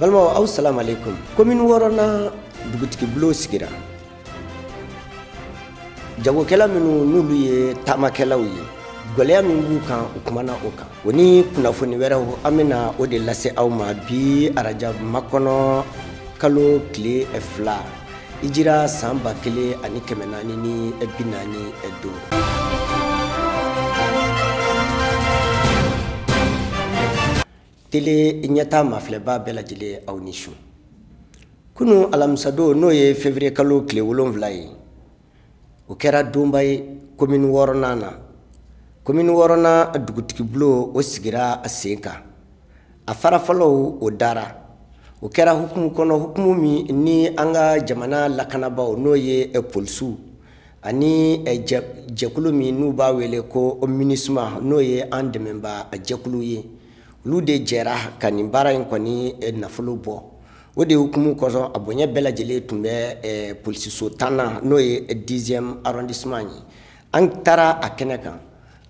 Balimaw, aw salamu aleykum. Commune wɔɔrɔnan dugutigi bulon sigira. Jagokɛla minnu n'olu ye taamakɛlaw ye, gwɛlɛya min b'u kan, u kumana o kan. O ni kunnafoni wɛrɛw, an bɛna o de lase aw ma bi araja makɔnɔ kalo tile 2, hijira san 1445. Tele ɲɛta mafilɛba bɛɛ lajɛlen, aw ni su. Kunu alamisadon, n'o ye février kalo tile 7 ye, o kɛra donba ye commune wɔɔrɔnan na. Commune wɔɔrɔnan dugutigi bulon, o sigira a sen kan. A fara fɔlɔw, o dara. O kɛra hukumu kɔnɔ, hukumu min ni an ka jamana lakanabaaw, n'o ye polisiw ani jɛkulu min n'u b'a wele ko MINUSMA, n'o ye an dɛmɛba jɛkulu ye, olu de jɛra ka nin baara in kɔni nafolo bɔ. O de hukumu kɔsɔn, a bonya bɛɛ lajɛlen tun bɛ polisiso 10nan, n'o ye 10e arrondissement ye. An taara a kɛnɛ kan,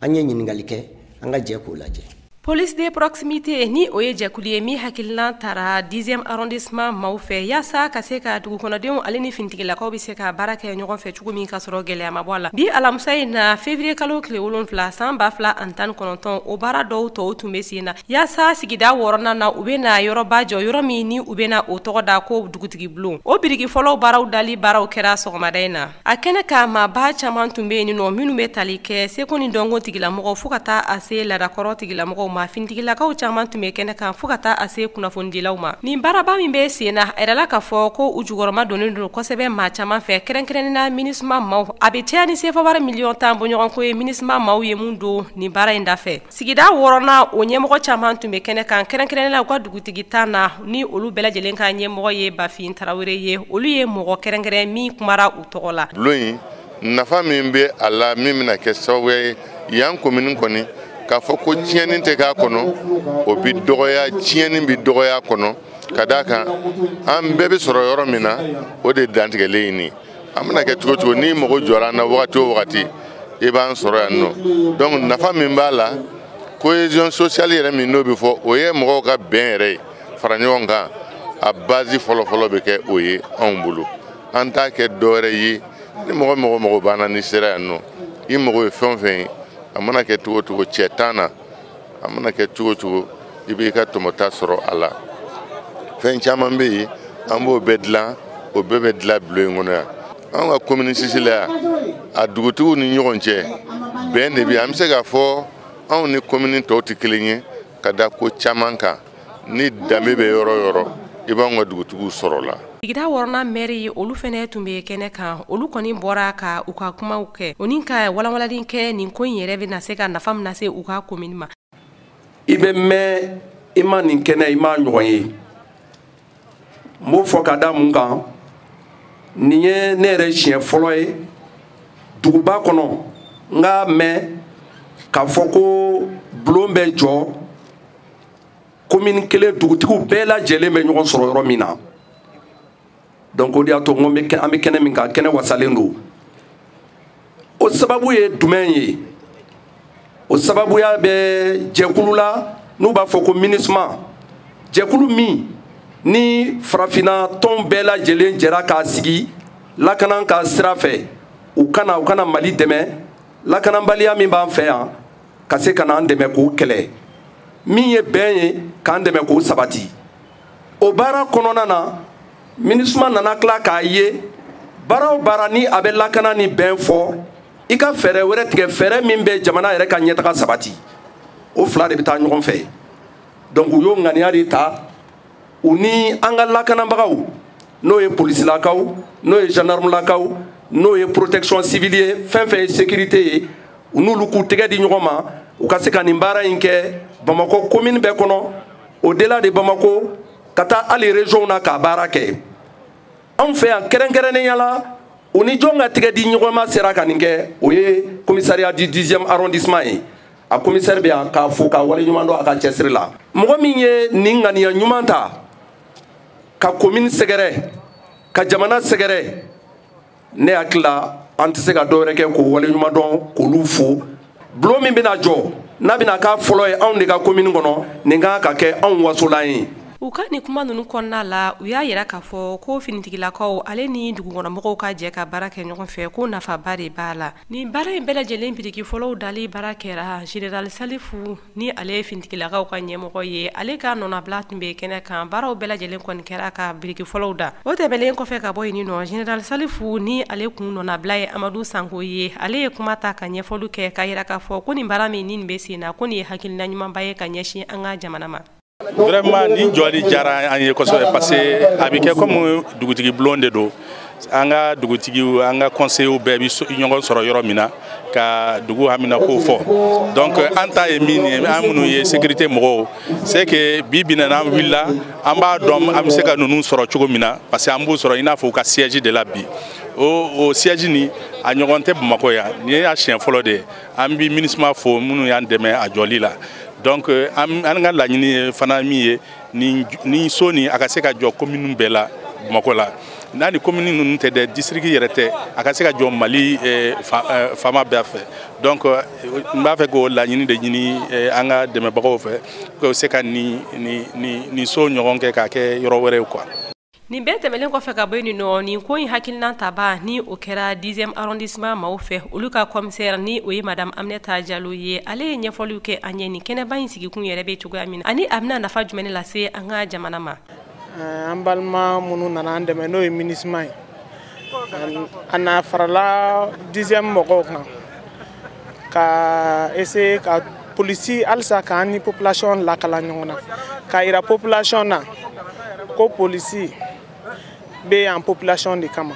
an ye ɲininkali kɛ, an ka jɛ k'o lajɛ. Police de proximité, ni o ye jɛkulu ye min hakilina tara 10e arrondissement maaw fɛ, yaasa ka se ka dugukɔnɔdenw ale ni finitigilakaw bɛ se ka baara kɛ ɲɔgɔn fɛ cogo min ka sɔrɔ gɛlɛya ma bɔ a la. Bi alamisa in na, février kalo tile 7 san 2019, o baara dɔw tɔw tun bɛ sen na, yaasa sigida wɔɔrɔnan na, u bɛ na yɔrɔba jɔ, yɔrɔ min ni u bɛ na o tɔgɔ da ko dugutigi bulon. O biriki fɔlɔw baaraw dali baaraw kɛra sɔgɔmada in na. A kɛnɛ kan, maaba caman tun bɛ yen nɔ minnu bɛ tali kɛ seko ni dɔnko tigilamɔgɔw fo ka taa a se laadakɔrɔ tigilamɔgɔw ma. Finitigilakaw caman tun bɛ kɛnɛ kan fo ka taa a se kunnafonidilaw ma. Nin baaraba min bɛ sen na, a yirala k'a fɔ ko u jukɔrɔma donnen don kosɛbɛ maa caman fɛ, kɛrɛnkɛrɛnnenya MINUSMA maaw. A bɛ caya ni sefa wari miliyɔn 10 bɔɲɔgɔnko ye MINUSMA maaw ye mun don nin baara in dafɛ. Sigida wɔɔrɔnan, o ɲɛmɔgɔ caman tun bɛ kɛnɛ kan, kɛrɛnkɛrɛnnenya u ka dugutigi 10 na, ni olu bɛɛ lajɛlen ka ɲɛmɔgɔ ye Bafin Tarawele ye. Olu ye mɔgɔ kɛrɛnkɛrɛn min kumara u tɔgɔ la. Bulon in, nafa min bɛ a la, min bɛna kɛ sababu ye yan commune kɔni k'a fɔ ko tiɲɛni tɛ k'a kɔnɔ, o bi dɔgɔya, tiɲɛni bi dɔgɔya kɔnɔ, ka d'a kan an bɛɛ bɛ sɔrɔ yɔrɔ min na, o de dantigɛlen ye nin. An bɛna kɛ cogo cogo, n'i mago jɔra an na wagati o wagati, i b'an sɔrɔ yan nɔ. Donc nafa min b'a la, cohésion sociale yɛrɛ min n'o bɛ fɔ, o ye mɔgɔw ka bɛn yɛrɛ ye, fara ɲɔgɔn kan. A base fɔlɔ-fɔlɔ bɛ kɛ o ye anw bolo. An t'a kɛ dɔwɛrɛ ye. Ni mɔgɔ mɔgɔ mago b'an na, n'i sera yan nɔ, i mago ye fɛn o fɛn ye, a mana kɛ cogo cogo, cɛ tan na, a mana kɛ cogo cogo, i b'i ka tɔmɔta sɔrɔ a la. Fɛn caman bɛ yen, an b'o bɛɛ dilan, o bɛɛ bɛ dilan bulon in kɔnɔ yan. Anw ka commune 6 la yan, a dugutigiw ni ɲɔgɔn cɛ bɛn de bɛ yen. An bɛ se k'a fɔ anw ni commune tɔw tɛ kelen ye ka da ko caman kan. Ni danbe bɛ yɔrɔ o yɔrɔ, i b'anw ka dugutigiw sɔrɔ la. Sigida wɔɔrɔnan mɛri, olu fɛnɛ tun bɛ kɛnɛ kan. Olu kɔni bɔra ka u ka kumaw kɛ, o ni ka walawalali kɛ nin ko in yɛrɛ bɛna se ka nafa min lase u ka commune ma. I bɛ mɛn i ma nin kɛnɛ, i m'a ɲɔgɔn ye. N b'o fɔ ka da mun kan? Nin ye ne yɛrɛ siɲɛ fɔlɔ ye duguba kɔnɔ n k'a mɛn k'a fɔ ko bulon bɛ jɔ commune kelen, dugutigiw bɛɛ lajɛlen bɛ ɲɔgɔn sɔrɔ yɔrɔ min na. Donc o de y'a to n ko an bɛ kɛnɛ min kan, kɛnɛ wasalen don. O sababu ye jumɛn ye? O sababuya bɛ jɛkulu la n'u b'a fɔ ko MINUSMA, jɛkulu min ni farafinna tɔn bɛɛ lajɛlen jɛra k'a sigi lakana ka sira fɛ, u kana Mali dɛmɛ lakanabaliya min b'an fɛ yan, ka se ka n'an dɛmɛ k'o kɛlɛ, min ye bɛn ye, k'an dɛmɛ k'o sabati. O baara kɔnɔna na, MINUSMA nana tila k'a ye, baara o baara ni a bɛ lakana ni bɛn fɔ, i ka fɛɛrɛ wɛrɛ tigɛ, fɛɛrɛ min bɛ jamana yɛrɛ ka ɲɛtaga sabati. O fila de bɛ taa ɲɔgɔn fɛ. Donc u y'o ŋaniya de ta, u ni an ka lakanabagaw, n'o ye polisilakaw, n'o ye gendarmelakaw, n'o ye protection civile ye, fɛn fɛn ye sécurité ye, u n'olu k'u tɛgɛ di ɲɔgɔn ma, u ka se ka nin baara in kɛ Bamakɔ commune bɛɛ kɔnɔ, au delà de Bamako, ka taa hali région na k'a baara kɛ. Anw fɛ yan kɛrɛnkɛrɛnnenya la, u ni jɔn ka tɛgɛ di ɲɔgɔn ma sera ka nin kɛ? O ye commissariat du 10e arrondissement ye. A commissaire bɛ yan, k'a fo k'a waleɲuman dɔn a ka cɛsiri la. Mɔgɔ min ye nin ŋaniya ɲuman ta ka commune sɛgɛrɛ, ka jamana sɛgɛrɛ, ne hakili la an tɛ se ka dɔwɛrɛ kɛ k'o waleɲuman dɔn, k'olu fo. Bulon min bɛna jɔ, n'a bɛna k'a fɔlɔ ye anw de ka commune kɔnɔ, nin kan ka kɛ anw wasolan ye. U ka nin kuma ninnu kɔnɔna la, u y'a yira k'a fɔ ko finitigilakaw ale ni dugukɔnɔmɔgɔw ka jɛ ka baara kɛ ɲɔgɔn fɛ, ko nafaba de b'a la. Nin baara in bɛɛ lajɛlen biriki fɔlɔw dali baara kɛra Général Salifu, ni ale ye finitigilakaw ka ɲɛmɔgɔ ye, ale ka nɔnabila tun bɛ kɛnɛ kan. Baaraw bɛɛ lajɛlen kɔni kɛra ka biriki fɔlɔw da. O tɛmɛnen kɔfɛ ka bɔ yen nɔ, Général Salifu, ni ale kun nɔnabila ye Amadu Sanko ye, ale ye kuma ta ka ɲɛfɔliw kɛ ka yira k'a fɔ ko nin baara min ni nin bɛ sen na, ko nin ye hakilina ɲumanba ye ka ɲɛsin an ka jamana ma. Vraiment, nin jɔli diyara an ye kosɛbɛ, parce que a bɛ kɛ comme dugutigi bulon de don. An ka dugutigiw, an ka conseillers bɛɛ bɛ ɲɔgɔn sɔrɔ yɔrɔ min na ka dugu hamina ko fɔ. Donc an ta ye min ye, an minnu ye sécurité mɔgɔw, c'est que bi bi in na, n'an wulila, an b'a dɔn an bɛ se ka ninnu sɔrɔ cogo min na, parce que an b'u sɔrɔ i n'a fɔ u ka siège de la bi. O siège ni a ɲɔgɔn tɛ Bamakɔ yan, nin ye a siɲɛ fɔlɔ de ye. An bɛ MINUSMA fo minnu y'an dɛmɛ a jɔli la. Donc an ka laɲini ye fana min ye, nin so nin, a ka se ka jɔ commune bɛɛ la Bamakɔ la. N'a ni commune ninnu tɛ dɛ, district yɛrɛ tɛ, a ka se ka jɔ Mali faama bɛɛ fɛ. Donc n b'a fɛ k'o laɲini de ɲini an ka dɛmɛbagaw fɛ k'o se ka nin so ɲɔgɔn kɛ k'a kɛ yɔrɔ wɛrɛ ye quoi. Nin bɛɛ tɛmɛnen kɔfɛ ka bɔ yen nɔ, nin ko in hakilina taba ni o kɛra 10e arrondissement maaw fɛ, olu ka commissaire, ni o ye madame Aminata Jalo ye, ale ye ɲɛfɔliw kɛ an ye nin kɛnɛba in sigikun yɛrɛ bɛ cogoya min na, ani a bɛna nafa jumɛn lase an ka jamana ma. An balima minnu nana an dɛmɛ, n'o ye MINUSMA ye, a na farala 10e mɔgɔw kan ka essayer ka polisi halisa k'an ni population lakala ɲɔgɔn na, k'a yira population na ko polisi bɛ yan population de kama,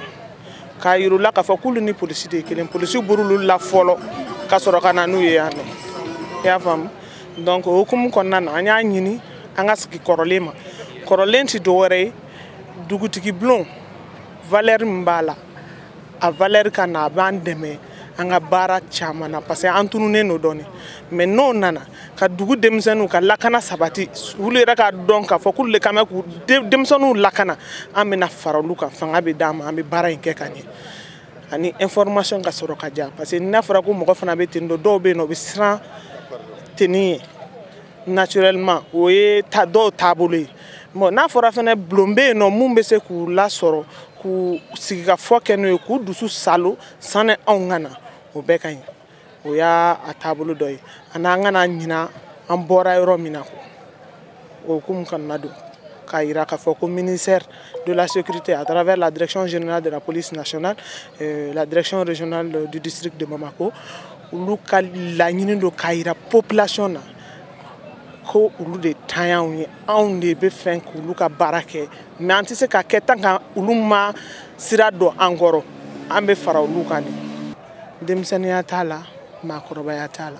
k'a yir'u la k'a fɔ k'olu ni polisi de ye kelen. Polisi bur'olu la fɔlɔ ka sɔrɔ ka na n'u ye yan nɔ, i y'a faamu. Donc o hukumu kɔnɔna na, an y'a ɲini an ka sigi kɔrɔlen ma. Kɔrɔlen tɛ dɔwɛrɛ ye, dugutigi bulon valeur min b'a la, a valeur ka na, a b'an dɛmɛ an ka baara caman na, parce que an tununnen don dɔɔnin. Mais n'o nana ka dugu denmisɛnninw ka lakana sabati, olu yɛrɛ k'a dɔn k'a fɔ k'olu de kan bɛ k'u denmisɛnninw lakana, an bɛna fara olu kan, fanga bɛ d'an ma, an bɛ baara in kɛ ka ɲɛ, ani information ka sɔrɔ ka diya, parce que n'a fɔra ko mɔgɔ fana bɛ ten tɔ, dɔw bɛ yen nɔ, u bɛ siran tenue ye naturellement, o ye ta dɔw taabolo ye. Bon, n'a fɔra fɛnɛ bulon bɛ yen nɔ mun bɛ se k'u lasɔrɔ, k'u sigikafɔ kɛ n'u ye, k'u dusu salo sanni anw ka na, o bɛɛ ka ɲi. O y'a a taabolo dɔ ye, ani an kana ɲina an bɔra yɔrɔ min na. O hukumu kɔnɔna don k'a yira k'a fɔ ko ministère de la Sécurité, à travers la Direction générale de la police nationale, la direction régionale du district de Bamako, olu ka laɲini don k'a yira population na ko olu de ta y'anw ye, anw de bɛ fɛn k'olu ka baara kɛ, mais an tɛ se ka kɛ tant que olu ma sira don an kɔrɔ. An bɛ fara olu kan de. Denmisɛnninya t'a la, maakɔrɔbaya t'a la.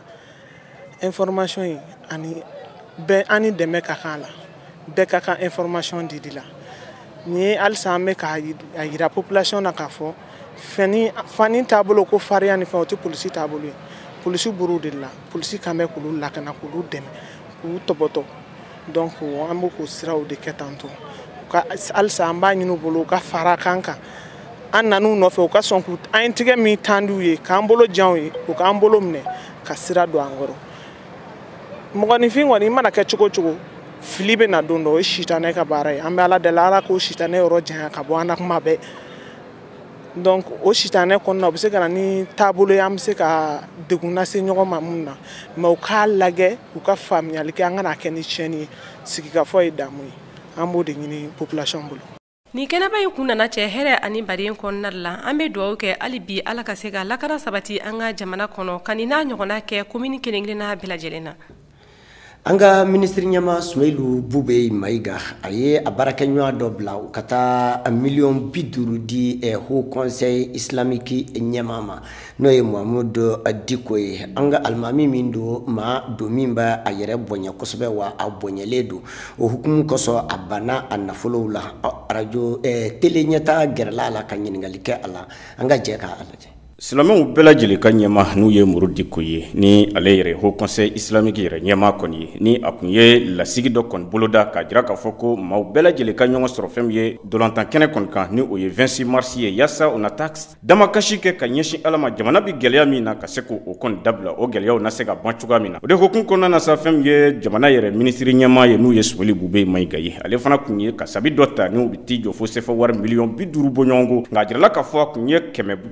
Information in ani bɛɛ, an ni dɛmɛ ka kan a la, bɛɛ ka kan information dili la. Nin ye halisa an bɛ k'a yira population na k'a fɔ fɛnni fani taabolo ko farinya ni fɛn, o tɛ polisi taabolo ye. Polisi b'olu de la, polisi kan bɛ k'olu lakana, k'olu dɛmɛ, k'u tɔbɔtɔ. Donc an bɛ k'o siraw de kɛ tantɔ ka halisa an b'a ɲini u bolo u ka fara kan kan an nan'u nɔfɛ, u ka sɔn k'u an ye tigɛ min tan d'u ye, k'an bolo jan u ye, u k'an bolo minɛ ka sira don an kɔrɔ. Mɔgɔninfin kɔni, i mana kɛ cogo o cogo, fili bɛ na don dɔ, o ye sitanɛ ka baara ye. An bɛ Ala deli, Ala k'o sitanɛ yɔrɔ janya ka bɔ an na kuma bɛɛ. Donc o sitanɛ kɔnɔna, o bɛ se ka na ni taabolo ye an bɛ se ka degun lase ɲɔgɔn ma mun na, mais u k'a lajɛ, u ka faamuyali kɛ, an kana kɛ ni tiɲɛni ye. Sigikafɔ ye damu ye, an b'o de ɲini population bolo. Nin kɛnɛba in kun nana cɛ hɛrɛ ani baden kɔnɔna la. An bɛ dugawu kɛ hali bi, Ala ka se ka lakana sabati an ka jamana kɔnɔ, ka nin n'a ɲɔgɔnna kɛ commune kelen kelenna bɛɛ lajɛlen na. An ka minisiri ɲɛma Sumayilu Bube Mayiga, a ye a baarakɛɲɔgɔn dɔ bila u ka taa miliyɔn 50 di Haut Conseil islamique ɲɛmaa ma, n'o ye Mahamudu Diko ye. An ka alimami min don, maa don min b'a a yɛrɛ bonya kosɛbɛ, wa a bonyalen don. O hukumu kosɔn, a banna a nafolow la. Arajo télé ɲɛta gɛrɛla a la ka ɲininkali kɛ a la. An ka jɛ k'a lajɛ. Silamɛw bɛɛ lajɛlen ka ɲɛma n'u ye Muru Diko ye, ni ale yɛrɛ Haut Conseil islamique yɛrɛ ɲɛma kɔni ye, ni a kun ye lasigi dɔ kɔni boloda k'a jira k'a fɔ ko maaw bɛɛ lajɛlen ka ɲɔgɔn sɔrɔ fɛn min ye dolantan kɛnɛ kɔni kan, ni o ye 26 mars ye, yaasa u na taa damakasi kɛ ka ɲɛsin Ala ma jamana bɛ gɛlɛya min na ka se k'o kɔni dabila, o gɛlɛyaw na se ka ban cogoya min na. O de hukumu kɔnɔna na sa, fɛn min ye jamana yɛrɛ minisiri ɲɛmaa ye n'u ye Sumeli Bube Mayiga ye, ale fana kun ye kasabi dɔ ta n'u bɛ t'i jɔ fo CFA wari miliyɔn 50 bɔɲɔgɔnko, nka a jirala k'a fɔ a kun ye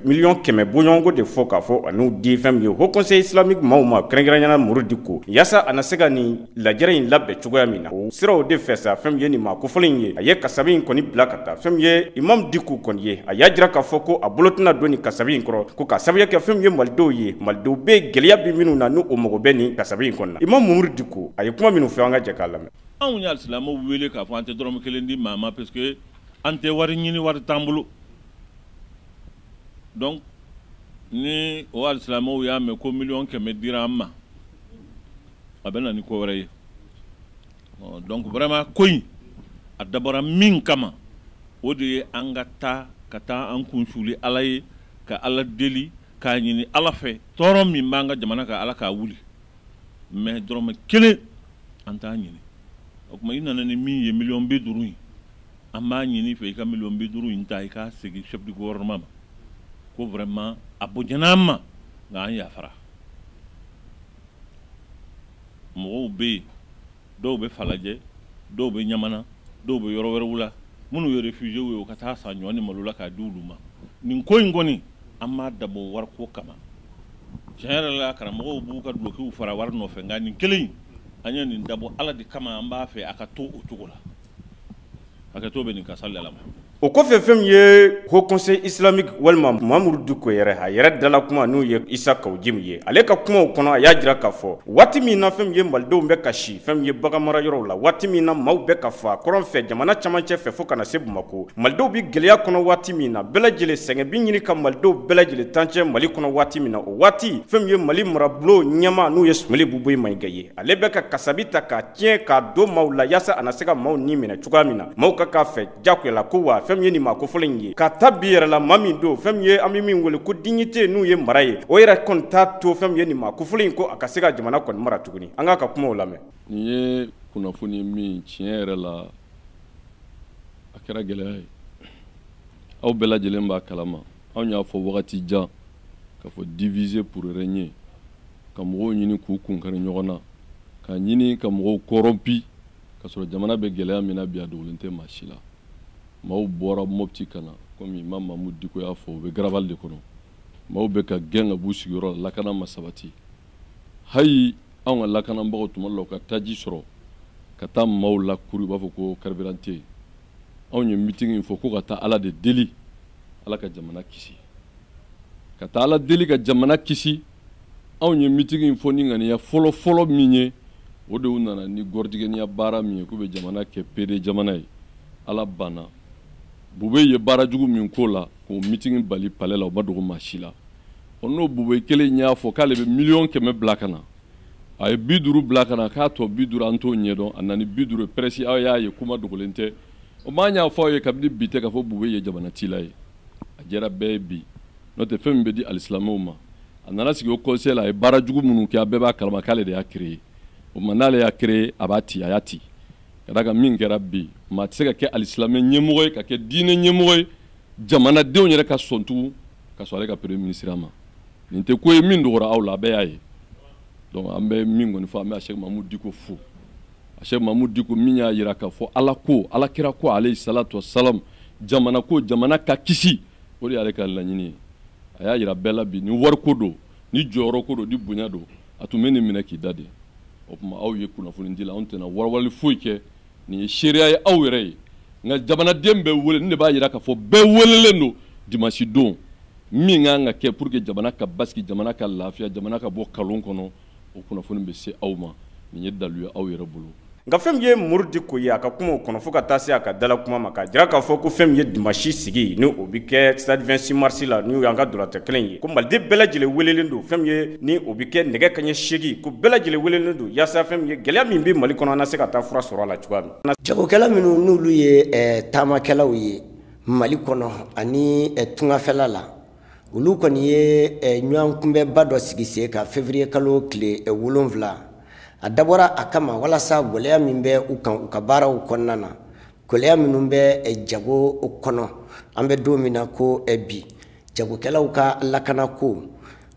miliyɔn 100 bɔɲɔgɔnko de fɔ k'a fɔ a n'u di fɛn min ye Haut Conseil islamique maaw ma, kɛrɛnkɛrɛnnenya Muru Diko, yaasa a na se ka nin lajɛrɛ in labɛn cogoya min na. O siraw de fɛ sa, fɛn min ye nin maa kofɔlen in ye, a ye kasabi in kɔni bila ka taa fɛn min ye Imam Diko kɔni ye. A y'a jira k'a fɔ ko a bolo tɛna don nin kasabi in kɔrɔ, ko k'a sababuya kɛ fɛn min ye malidenw ye, malidenw bɛ gɛlɛya bɛ minnu na n'u o mago bɛ nin kasabi in kɔnɔ na. Imam Muru Diko a ye kuma minnu fɔ, an ka jɛ k'a lamɛn. Anw ye alisilamɛw wele k'a fɔ an tɛ dɔrɔmɛ kelen di maa ma parce que an tɛ wari ɲini, wari t'an bolo. Donc ni o alisilamɛw y'a mɛn ko miliyɔn 100 dira an ma, a bɛ na ni ko wɛrɛ ye. Donc vraiment ko in a dabɔra min kama, o de ye an ka taa ka taa an kunsuli Ala ye, ka Ala deli, k'a ɲini Ala fɛ tɔɔrɔ min b'an ka jamana kan, Ala k'a wuli. Mais dɔrɔmɛ kelen an t'a ɲini. O tuma i nana ni min ye miliyɔn 50 in, an b'a ɲini fɛ i ka miliyɔn 50 in ta i k'a segin chef du gouvernement ma, ko vraiment a bonyana an ma, nka an yafara. Mɔgɔw bɛ yen, dɔw bɛ Falajɛ, dɔw bɛ Ɲamana, dɔw bɛ yɔrɔ wɛrɛw la, minnu ye réfugiés ye, u ka taa san ɲɔ ni malo la k'a di olu ma. Nin ko in kɔni an m'a dabɔ wariko kama. Tiɲɛ yɛrɛ la, karamɔgɔw b'u ka dulokiw fara wari nɔfɛ, nka nin kelen in an ye nin dabɔ Ala de kama, an b'a fɛ a ka to o cogo la. Hakɛto bɛ nin ka sali Ala ma. O kɔfɛ fɛn min ye Haut Conseil islamique walima Mamudu Diko yɛrɛ, a yɛrɛ dala kuma n'u ye Isa Kawu Jim ye, ale ka kumaw kɔnɔ a y'a jira k'a fɔ waati min na fɛn min ye malidenw bɛ ka si fɛn min ye baganmara yɔrɔw la, waati min na maaw bɛ ka fa kɔrɔn fɛ jamana camancɛ fɛ fo ka na se Bamakɔ, malidenw bɛ gɛlɛya kɔnɔ waati min na, bɛɛ lajɛlen sɛgɛn bɛ ɲini ka malidenw bɛɛ lajɛlen tancɛ Mali kɔnɔ waati min na, o waati fɛn min ye Mali marabolo ɲɛmaa n'u ye Sumeli Bube Mayiga ye, ale bɛ ka kasabi ta k'a tiɲɛ k'a don maaw la yaasa a na se ka maaw ni minɛ cogoya min na, maaw ka k'a fɛ jagoya la ko wa fɛn min ye nin maa kofɔlen in ye ka ta bi yɛrɛ la, maa min don fɛn min ye an bɛ min wele ko dignité n'u ye mara ye, o yɛrɛ kɔni t'a to fɛn min ye nin maa kofɔlen in ko a ka se ka jamana kɔni mara tuguni. An k'a ka kumaw lamɛn. Nin ye kunnafoni min tiɲɛ yɛrɛ la a kɛra gɛlɛya ye, aw bɛɛ lajɛlen b'a kalama. Anw y'a fɔ wagati jan k'a fɔ diviser pour régner, ka mɔgɔw ɲini k'u kunkari ɲɔgɔn na, ka ɲini ka mɔgɔw corrompi, ka sɔrɔ jamana bɛ gɛlɛya min na bi a dogolen tɛ maa si la. Maaw bɔra Mopti ka na, komi Imam Mamudu Diko y'a fɔ, u bɛ garabali de kɔnɔ, maaw bɛ ka gɛn ka b'u sigiyɔrɔ la, lakana ma sabati. Hali anw ka lakanabagaw tuma dɔ la u ka taji sɔrɔ ka taa maaw lakuru, u b'a fɔ ko carburant tɛ yen. Anw ye meeting in fɔ ko ka taa Ala de deli, Ala ka jamana kisi, ka taa Ala deli ka jamana kisi. Anw ye meeting in fɔ ni ŋaniya fɔlɔ fɔlɔ min ye, o de nana ni gɔrɔdigɛniya baara min ye k'u bɛ jamana kɛ PD jamana ye. Ala banna. Bube ye baara jugu min ko la k'o meeting bali palais la, o ma dogo maa si la. O n'o Bube kelen y'a fɔ k'ale bɛ miliyɔn 100 bila ka na, a ye 50 bila ka na, k'a tɔ 50 an t'o ɲɛdɔn, a nana ni 50 ye presse, aw y'a ye kuma dogolen tɛ. O m'a ɲ'a fɔ aw ye kabini bi tɛ k'a fɔ Bube ye jamana cila ye, a jɛra bɛɛ ye bi. N'o tɛ fɛn min bɛ di alisilamɛw ma, a nana sigi o conseil la, a ye baara jugu minnu kɛ, a bɛɛ b'a kalama k'ale de y'a créé. O ma n'ale y'a créé, a b'a ci, a y'a ci. Ka d'a kan min kɛra bi, maa tɛ se ka kɛ alisilamɛ ɲɛmɔgɔ ye, ka kɛ diinɛ ɲɛmɔgɔ ye, jamanadenw yɛrɛ ka sɔn tugun ka sɔn ale ka premier ministre ma. Nin tɛ ko ye min dogora aw la, a bɛɛ y'a ye. Donc an bɛ min kɔni fɔ, an bɛ Cheikh Mamudu Diko fo. Cheikh Mamudu Diko min y'a jira k'a fɔ Ala ko, Ala kira ko alayhi salatu wassalam, jamana ko, jamana ka kisi, o de y'ale ka laɲini ye. A y'a jira bɛɛ la bi, ni wariko don, ni jɔyɔrɔ ko don, ni bonya don, a tun bɛ nin minɛ k'i da de. O tuma aw ye kunnafoni di la, anw tɛna warawali foyi kɛ. Nin ye seereya ye aw yɛrɛ ye. Nka jamanaden bɛɛ wele, nin de b'a jira k'a fɔ bɛɛ welelen don dimanche don, min kan ka kɛ pour que jamana ka basigi, jamana ka lafiya, jamana ka bɔ kalon kɔnɔ, o kunnafoni bɛ se aw ma. Nin ye dalu ye aw yɛrɛ bolo. Nka fɛn min ye Muru Diko ye a ka kumaw kɔnɔ fo ka taa se a ka dala kuma ma, k'a jira k'a fɔ ko fɛn min ye dimanche sigi ni o bɛ kɛ stade 26 mars la, n'o y'an ka dolatɛ kelen ye, ko maliden bɛɛ lajɛlen welelen don, fɛn min ye ni o bɛ kɛ nɛgɛ kanɲɛ 8, ko bɛɛ lajɛlen welelen don yaasa fɛn min ye gɛlɛya min bɛ Mali kɔnɔ an na se ka taa fura sɔrɔ a la cogoya min. Jagokɛla minnu n'olu ye taamakɛlaw ye Mali kɔnɔ ani tungafɛla la, Olu kɔni ye ɲɔgɔn kunbɛnba dɔ sigi sen kan février kalo tile 7. A dabɔra a kama walasa gɛlɛya min bɛ u kan u ka baaraw kɔnɔna na, gɛlɛya minnu bɛ jago kɔnɔ, an bɛ don min na ko bi, jagokɛlaw ka lakanako,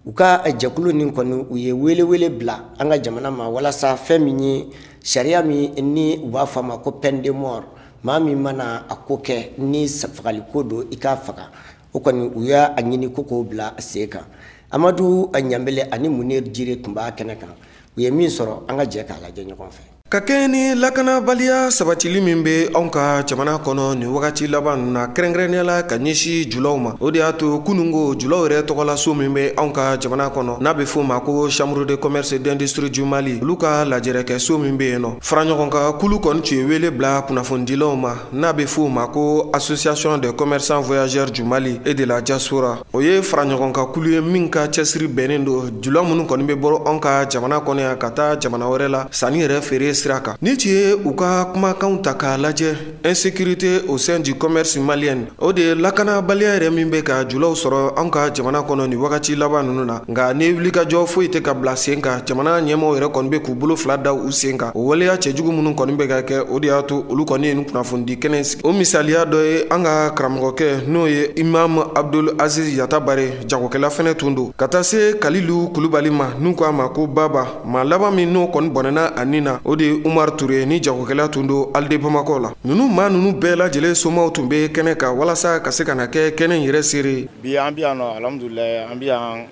u ka jɛkulu nin kɔni u ye welewele bila an ka jamana ma walasa fɛn min ye sariya min ni u b'a fɔ a ma ko peine de mort, maa min mana a ko kɛ ni fagaliko don i k'a faga, o kɔni u y'a ɲini ko k'o bila sen kan. Amadu Ɲanbele ani Munir Jire tun b'a kɛnɛ kan, u ye min sɔrɔ an ka jɛ k'a lajɛ ɲɔgɔn fɛ. Ka kɛɲɛ ni lakanabaliya sabatili min bɛ anw ka jamana kɔnɔ nin wagati laban na, kɛrɛnkɛrɛnnenya la ka ɲɛsin julaw ma, o de y'a to kununko julaw yɛrɛ tɔgɔlaso min bɛ anw ka jamana kɔnɔ n'a bɛ f'o ma ko Chambre de commerce d'industrie du Mali, olu ka lajɛrɛkɛso min bɛ yen nɔ, fara ɲɔgɔn kan kulu kɔni tun ye wele bila kunnafonidilaw ma n'a bɛ f'o ma ko Association des commerçants voyageurs du Mali et de la diaspora. O ye fara ɲɔgɔn kan kulu ye min ka cɛsiri bɛnnen don jula minnu kɔni bɛ bɔ anw ka jamana kɔnɔ yan ka taa jamana wɛrɛ la sanni yɛrɛ feere sira kan. Ni tun ye u ka kumakanw ta k'a lajɛ, insécurité au sein du commerce malien, o de ye lakanabaliya yɛrɛ min bɛ ka julaw sɔrɔ anw ka jamana kɔnɔ nin wagati laban ninnu na. Nka ni wulikajɔ foyi tɛ ka bila sen kan, jamana ɲɛmaaw yɛrɛ kɔni bɛ k'u bolo fila da u sen kan. O waleya cɛjugu minnu kɔni bɛ ka kɛ, o de y'a to olu kɔni ye nin kunnafonidi kɛnɛ sigi. O misaliya dɔ ye an ka karamɔgɔkɛ n'o ye Imam Abdul Aziz Yatabare, jagokɛla fɛnɛ tun don, ka taa se Kalilu Kulubali ma n'u k'a ma ko Baba. Maa laban min n'o kɔni bɔnɛna a nin na, o de ye Umar Ture ni jagokɛla tun don Alide Bamakɔ la. Ninnu maa ninnu bɛɛ lajɛlen somaw tun bɛ kɛnɛ kan walasa ka se ka na kɛ kɛnɛ in yɛrɛ seere. Bi an bɛ yan nɔ, alhamdulilayi, an bɛ yan,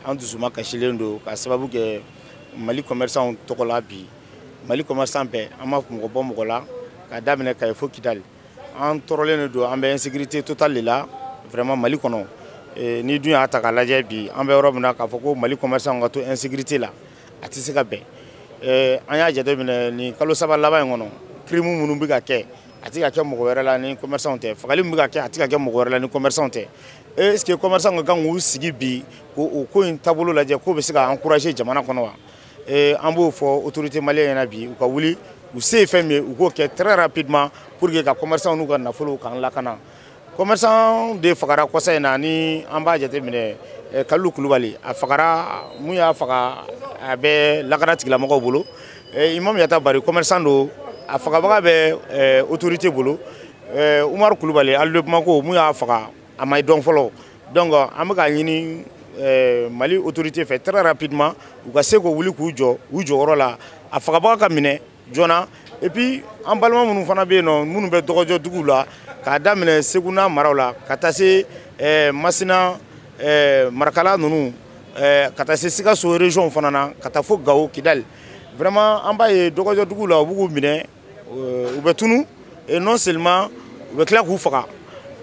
an dusuma kasilen don ka sababu kɛ Mali commerçant tɔgɔ la. Bi Mali commerçant bɛɛ, an ma mɔgɔ bɔ mɔgɔ la, k'a daminɛ Kayi fo Kidali, an tɔɔrɔlen de don, an bɛ insécurité totale de la vraiment Mali kɔnɔ. Ni dun y'a ta k'a lajɛ bi, an bɛ yɔrɔ min na k'a fɔ ko Mali commerçant ka to insécurité la, a tɛ se ka bɛn. An y'a jateminɛ nin kalo 3 laban in kɔnɔ, crime minnu bɛ ka kɛ, a tɛ ka kɛ mɔgɔ wɛrɛ la ni commerçant tɛ, fagali min bɛ ka kɛ, a tɛ ka kɛ mɔgɔ wɛrɛ la ni commerçant tɛ. Est ce que commerçant ka kan k'u sigi bi k'o ko in taabolo lajɛ, k'o bɛ se ka encourager jamana kɔnɔ wa? An b'o fɔ autorité malienne ɲɛna bi, u ka wuli, u se ye fɛn min ye, u k'o kɛ très rapidement pour que ka commerçant n'u ka nafolo k'an lakana. Commerçant de fagara kɔsa in na, ni an b'a jateminɛ Kalilu Kulubali a fagara, mun y'a faga a bɛ lakana tigilamɔgɔw bolo. Imam Yatabari commerçant don, a fagabaga bɛ autorité bolo. Umar Kulubali Alide Bamako, mun y'a faga a ma dɔn fɔlɔ. Donc an bɛ k'a ɲini Mali autorité fɛ très rapidement u ka se k'o wuli k'u jɔ u jɔyɔrɔ la, a fagabaga ka minɛ joona. Et puis an balima minnu fana bɛ yen nɔ, minnu bɛ dɔgɔjɔ duguw la, k'a daminɛ Segu n'a maraw la ka taa se Masina, Marakala ninnu, ka taa se Sikaso région fana na, ka taa fo Gawo, Kidali, vraiment an b'a ye dɔgɔjɔ duguw la, u b'u minɛ, u bɛ tunu, et non seulement u bɛ tila k'u faga.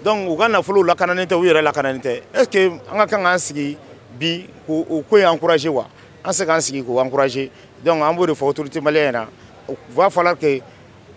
Donc u ka nafolo lakananen tɛ, u yɛrɛ lakananen tɛ. Est ce que an ka kan k'an sigi bi k'o ko in encourager wa? An se k'an sigi k'o encourager? Donc an b'o de fɔ autorité malienne ɲɛna, va falloir que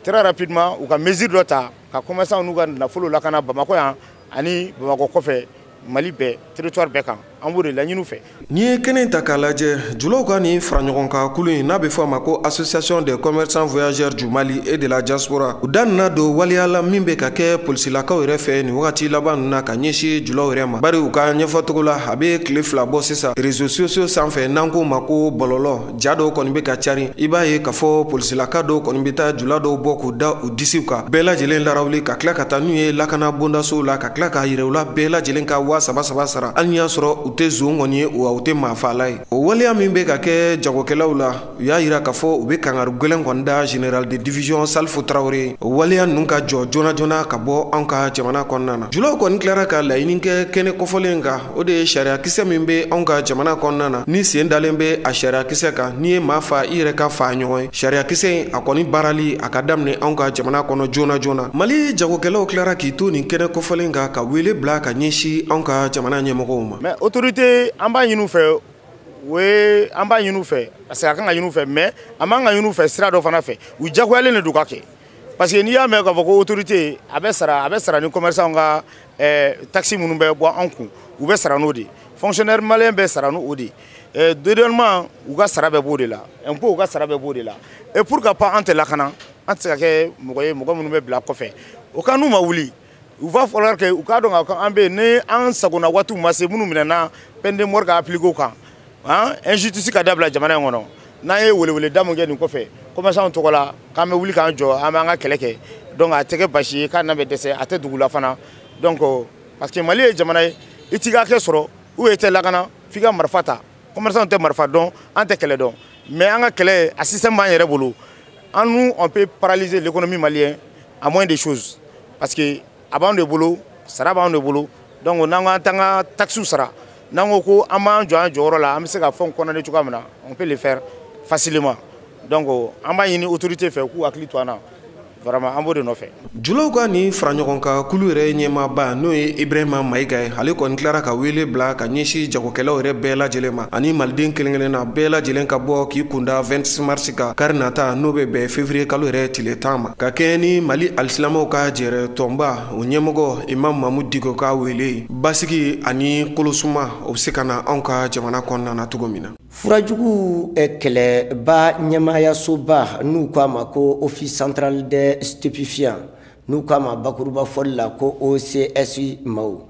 très rapidement u ka mesure dɔ ta ka commerçant n'u ka nafolo lakana Bamakɔ yan ani Bamakɔ kɔfɛ, Mali bɛɛ, territoire bɛɛ kan, an b'o de laɲini fɛ. N'i ye kɛnɛ ta k'a lajɛ, julaw ka nin fara ɲɔgɔn kan kulu in n'a bɛ fɔ a ma ko Association des commerçants voyageurs du Mali et de la diaspora, u da nana don waleya la min bɛ ka kɛ polisilakaw yɛrɛ fɛ nin wagati laban ninnu na ka ɲɛsin julaw yɛrɛ ma. Bari u ka ɲɛfɔcogo la, a bɛ tile 2 bɔ sisan, réseaux sociaux sanfɛ n'an k'o ma ko bɔlɔlɔ, ja dɔw kɔni bɛ ka cari, i b'a ye k'a fɔ polisilaka dɔw kɔni bɛ taa jula dɔw bɔ k'u da u disiw kan, bɛɛ lajɛlen larawuli, ka tila ka taa n'u ye lakana bondasow la, ka tila k'a yira u la bɛɛ lajɛlen ka 3000 sara, hali n'i y'a sɔrɔ u tɛ zon kɔni ye wa u tɛ maafaala ye. O waleya min bɛ ka kɛ jagokɛlaw la, u y'a yira k'a fɔ u bɛ kangari gɛlɛn kɔni da général de division Salifu Tarawele, o waleya ninnu ka jɔ joona joona ka bɔ anw ka jamana kɔnɔna na. Julaw kɔni tilara ka laɲini kɛ kɛnɛ kɔfɔlen kan, o de ye sariyakisɛ min bɛ anw ka jamana kɔnɔna na, ni sen dalen bɛ a sariyakisɛ kan, n'i ye maa fa i yɛrɛ ka fa ɲɔgɔn ye, sariyakisɛ in a kɔni baarali a ka daminɛ anw ka jamana kɔnɔ joona joona. Mali jagokɛlaw tilara k'i to nin kɛnɛ kɔfɔlen kan ka wele bila ka ɲɛsin anw ka jamana ɲɛmɔgɔw ma. Mais autorité, an b'a ɲini u fɛ, o ye an b'a ɲini u fɛ parce que a kan ka ɲini u fɛ, mais a man ka ɲini u fɛ sira dɔ fana fɛ, u diyagoyalen de don ka kɛ. Parce que n'i y'a mɛn k'a fɔ ko autorité a bɛ sara ni commerçant ka taxe minnu bɛ bɔ an kun, u bɛ sara n'o de ye, fonctionnaire malien bɛ sara n'o de ye, dédouanement u ka sara bɛ b'o de la, impôt u ka sara bɛ b'o de la. Et pourquoi pas an tɛ lakana, an tɛ se ka kɛ mɔgɔ ye mɔgɔ minnu bɛ bila kɔfɛ, o kan n'u ma wuli. Il va falloir que u k'a dɔn k'a fɔ an bɛ yen, ni an sagona waatiw ma se, minnu minɛna peine de mort ka appliquer u kan, han, injustice ka dabila jamana in kɔnɔ. N'an ye weleweleda mun kɛ nin kɔfɛ commerçant tɔgɔ la, k'an bɛ wuli k'an jɔ, an b'an ka kɛlɛ kɛ. Donc a tɛ kɛ basi ye k'a n'a bɛ dɛsɛ, a tɛ dugu la fana. Donc parce que Mali ye jamana ye, i t'i ka hakɛ sɔrɔ ou i tɛ lakana f'i ka marifa ta. Commerçant tɛ marifa dɔn, an tɛ kɛlɛ dɔn, mais an ka kɛlɛ a système b'an yɛrɛ bolo. An, nous, on peut paralyser l'économie malienne à moins de choses, parce que a b'anw de bolo, sara b'anw de bolo. Donc n'an ko an t'an ka taxes sara, n'an ko ko an b'an jɔ an jɔyɔrɔ la, an bɛ se ka fɛnw condamner cogoya min na, on peut le faire facilement. Donc an b'a ɲini autorité fɛ k'u hakili to an na vraiment, an b'o de nɔfɛ. Julaw ka nin fara ɲɔgɔn kan kulu yɛrɛ ɲɛmaaba, n'o ye Ibrahima Mayiga ye, ale kɔni tilara ka wele bila ka ɲɛsin jagokɛlaw yɛrɛ bɛɛ lajɛlen ma ani maliden kelen kelenna bɛɛ lajɛlen ka bɔ k'i kunda 26 mars kan, kari nata, n'o bɛ bɛn février kalo yɛrɛ tile 10 ma, ka kɛɲɛ ni Mali alisilamɛw ka jɛrɛ tɔnba o ɲɛmɔgɔ Imam Mamudu Diko ka wele. Basigi ani kolosuma, o bɛ se ka na anw ka jamana kɔnɔna na cogo min na. Furajugu kɛlɛba ɲɛmaayasoba, n'u ko a ma ko Office central des stupéfiants, n'u ko a ma bakuruba fɔli la ko OCS maaw,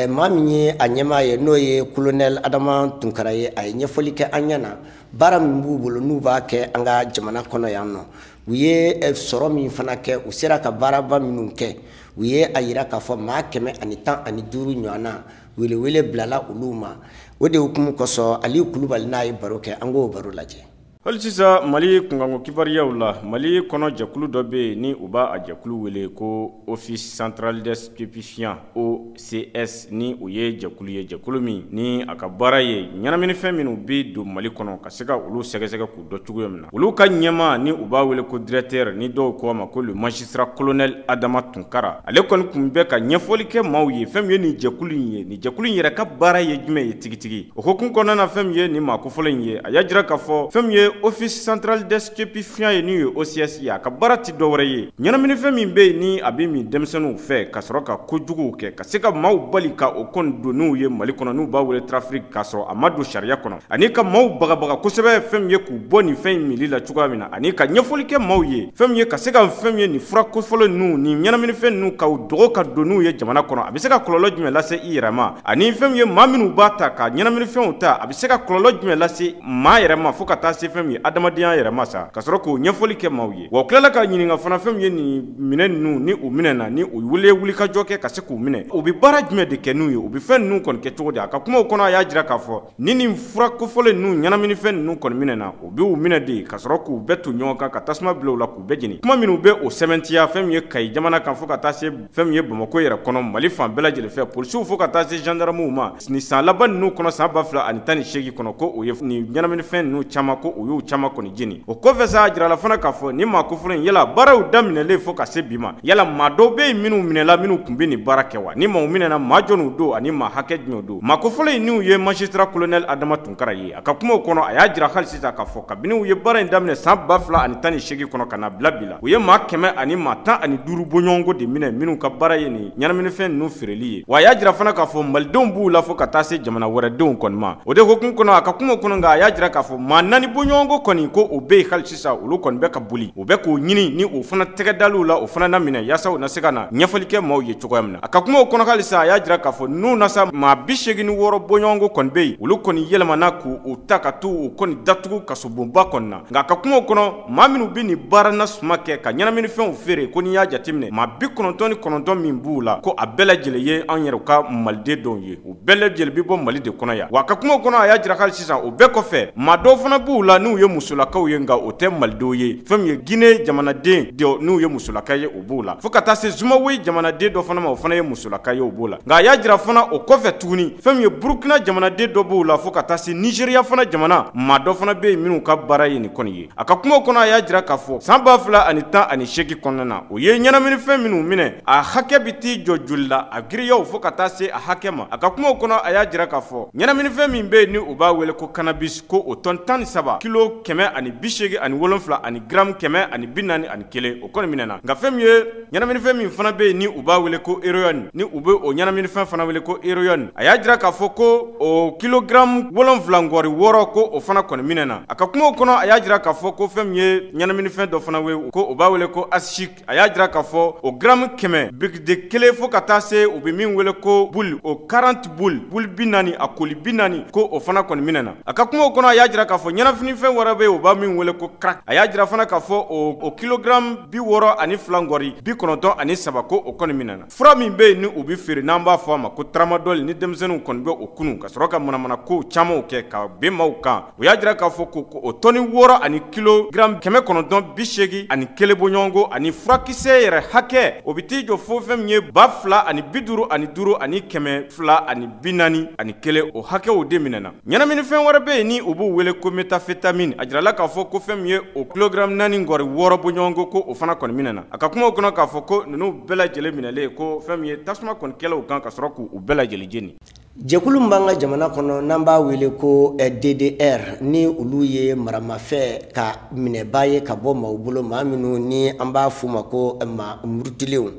maa min ye a ɲɛmaa ye, n'o ye colonel Adama Tunkara ye, a ye ɲɛfɔli kɛ an ɲɛna baara min b'u bolo n'u b'a kɛ an ka jamana kɔnɔ yan nɔ. U ye sɔrɔ min fana kɛ, u sera ka baaraba minnu kɛ, u ye a yira k'a fɔ maa 115 ɲɔgɔnna welewele bilala olu ma. O de hukumu kosɔn, Aliyu Kulubali n'a ye baro kɛ, an k'o baro lajɛ. Hali sisan Mali kunkanko kibaruyaw la, Mali kɔnɔ jɛkulu dɔ bɛ yen ni u b'a a jɛkulu wele ko Office central des stupéfiants, OCS, ni o ye jɛkulu ye, jɛkulu min ni a ka baara ye ɲɛnaminifɛn minnu bɛ don Mali kɔnɔ, ka se ka olu sɛgɛsɛgɛ k'u dɔn cogoya min na. Olu ka ɲɛmaa ni u b'a wele ko directeur, ni dɔw ko a ma ko le magistrat colonel Adama Tunkara, ale kɔni tun bɛ ka ɲɛfɔli kɛ maaw ye fɛn min ye nin jɛkulu in ye, nin jɛkulu in yɛrɛ ka baara ye jumɛn ye tigitigi. O hukumu kɔnɔna na, fɛn min ye nin maa kofɔlen in ye, a y'a jira k'a fɔ fɛn min ye Office central des stupéfiants ye, n'u ye OCS ye, a ka baara tɛ dɔwɛrɛ ye ɲɛnaminifɛn min bɛ yen ni a bɛ min denmisɛnninw fɛ ka sɔrɔ ka kojuguw kɛ, ka se ka maaw bali ka o kɔni don n'u ye Mali kɔnɔ, n'u b'a wele trafic, k'a sɔrɔ a ma don sariya kɔnɔ, ani ka maaw bagabaga kosɛbɛ fɛn min ye k'u bɔ nin fɛn in mili la cogoya min na, ani ka ɲɛfɔli kɛ maaw ye fɛn min ye ka se ka fɛn min ye nin fura kofɔlɔ ninnu, nin ɲɛnaminifɛn ninnu, ka u dogo ka don n'u ye jamana kɔnɔ, a bɛ se ka kɔlɔlɔ jumɛn lase i yɛrɛ ma, ani fɛn min ye maa minnu b'a ta ka ɲɛnaminifɛnw ta, a bɛ se ka kɔlɔlɔ jumɛn lase maa yɛrɛ ma fo ka taa se fɛn min ye adamadenya yɛrɛ ma sa, ka sɔrɔ k'o ɲɛfɔli kɛ maaw ye. Wa u tilala ka ɲininka fana fɛn min ye nin minɛ ninnu ni u minɛna, ni u wuli wulikajɔ kɛ ka se k'u minɛ, u bɛ baara jumɛn de kɛ n'u ye, u bɛ fɛn ninnu kɔni kɛ cogo di. A ka kumaw kɔnɔ, a y'a jira k'a fɔ ni nin fura kofɔlen ninnu, ɲɛnaminifɛn ninnu kɔni minɛna, u bɛ u minɛ de ka sɔrɔ k'u bɛɛ to ɲɔgɔn kan, ka tasuma bila u la k'u bɛɛ jeni. Kuma minnu bɛ o sɛmɛntiya fɛn min ye Kayi jamana kan fo ka taa se fɛn min ye Bamakɔ yɛrɛ kɔnɔ, Mali fan bɛɛ lajɛlen fɛ, polisiw fo ka taa se gendarmew ma, nin san laban ninnu kɔnɔ, san 2018 kɔnɔ, ko o ye nin ɲɛnaminifɛn ninnu caman, ko o y'u caman kɔni jeni. O kɔfɛ sa, a jirala fana k'a fɔ nin maa kofɔlen in, yala baaraw daminɛlen fo ka se bi ma, yala maa dɔw bɛ yen minnu minɛla, minnu tun bɛ nin baara kɛ wa? Ni maaw minɛna, maa jɔnniw don ani maa hakɛ jumɛn don? Maa kofɔlen in n'u ye magistrat colonel Adama Tunkara ye, a ka kumaw kɔnɔ, a y'a jira hali sisan k'a fɔ kabini u ye baara in daminɛ san 2018 kɔnɔ ka na bila bi la, u ye maa 115 bɔɲɔgɔnko de minɛ minnu ka baara ye nin ɲɛnaminifɛn ninnu feereli ye. Wa a y'a jira fana k'a fɔ malidenw b'u la fo ka taa se jamana wɛrɛdenw kɔni ma. O de hukumu kɔnɔ, a ka kumaw kɔnɔ, nka a y'a jira k'a fɔ maa 4 bɔɲɔgɔnko kɔni, ko o bɛ yen hali sisan, olu kɔni bɛ ka boli, u bɛ k'o ɲini ni o fana tɛgɛ dal'u la, o fana na minɛ yaasa u na se ka na ɲɛfɔli kɛ maaw ye cogoya min na. A ka kumaw kɔnɔ hali sisan, a y'a jira k'a fɔ n'u na sa maa 86 bɔɲɔgɔnko kɔni bɛ yen, olu kɔni yɛlɛmana k'u ta ka t'u u kɔni datugu kasobonba kɔni na. Nka a ka kumaw kɔnɔ, maa minnu bɛ nin baara nasuma kɛ ka ɲɛnaminifɛnw feere, ko n'i y'a jateminɛ maa 99 min b'u la, ko a bɛɛ lajɛlen ye an yɛrɛ ka maliden dɔw ye, u bɛɛ lajɛlen bɛ bɔ Mali de kɔnɔ yan. Wa a ka kumaw kɔnɔ, a y'a jira hali sisan o bɛɛ kɔfɛ, maa dɔw fana b'u la n'u ye musolakaw ye, nka o tɛ malidenw ye, fɛn min ye Guinée jamanaden dɔ n'u ye musolaka ye, o b'o la, fo ka taa se Zimbabwe jamanaden dɔ fana ma, o fana ye musolaka ye, o b'o la. Nka a y'a jira fana o kɔfɛ tuguni, fɛn min ye Burukina jamanaden dɔ b'o la, fo ka taa se Nigéria fana jamana maa dɔ fana bɛ yen minnu ka baara ye nin kɔni ye. A ka kumaw kɔnɔ, a y'a jira k'a fɔ san 2018 kɔnɔna na, o ye ɲɛnaminifɛn minnu minɛ, a hakɛ bɛ t'i jɔ joli la, a giriyaw fo ka taa se a hakɛ ma. A ka kumaw kɔnɔ, a y'a jira k'a fɔ ɲɛnaminifɛn min bɛ yen ni u b'a wele ko cannabis, ko o tɔn 13 kilo kilo 187 ani gramme 141 o kɔni minɛna. Nka fɛn min ye ɲɛnaminifɛn min fana bɛ yen ni u b'a wele ko héroïne, ni u bɛ o ɲɛnaminifɛn fana wele ko héroïne, a y'a jira k'a fɔ ko o kilogramme 7.6 ko o fana kɔni minɛna. A ka kumaw kɔnɔ, a y'a jira k'a fɔ ko fɛn min ye ɲɛnaminifɛn dɔ fana wele ko o b'a wele ko haschisch, a y'a jira k'a fɔ o gramme 100 bigide 1 fo ka taa se u bɛ min wele ko boule, o 40 boule, boule 40 a koli 40 ko o fana kɔni minɛna. A ka kumaw kɔnɔ, a y'a jira k'a fɔ ɲɛnafinifɛn wɛrɛ bɛ yen u b'a min wele ko crack, a y'a jira fana k'a fɔ o kilogramme 62.93 ko o kɔni minɛna. Fura min bɛ yen ni u bɛ feere n'an b'a fɔ a ma ko tramadol, ni denmisɛnninw kɔni bɛ o kunu ka sɔrɔ ka manamana kow camanw kɛ ka bin maaw kan, u y'a jira k'a fɔ ko o tɔni 6 ani kilogramme 981 bɔɲɔgɔnko ani furakisɛ yɛrɛ hakɛ o bɛ t'i jɔ fo fɛn min ye 2055 ani 241 o hakɛw de minɛna. Ɲɛnaminifɛn wɛrɛ bɛ yen ni u b'u wele ko méthamphétamine, a jirala k'a fɔ ko fɛn min ye o kilogramme 4.6 bɔɲɔgɔnko ko o fana kɔni minɛna. A ka kumaw kɔnɔ k'a fɔ ko ninnu bɛɛ lajɛlen minɛlen ko fɛn min ye tasuma kɔni kɛlaw kan ka sɔrɔ k'u bɛɛ lajɛlen jeni. Jɛkulu min b'an ka jamana kɔnɔ n'an b'a wele ko DDR, ni olu ye maramafɛn ka minɛba ye ka bɔ maaw bolo, maa minnu ni an b'a f'u ma ko maa murutilenw,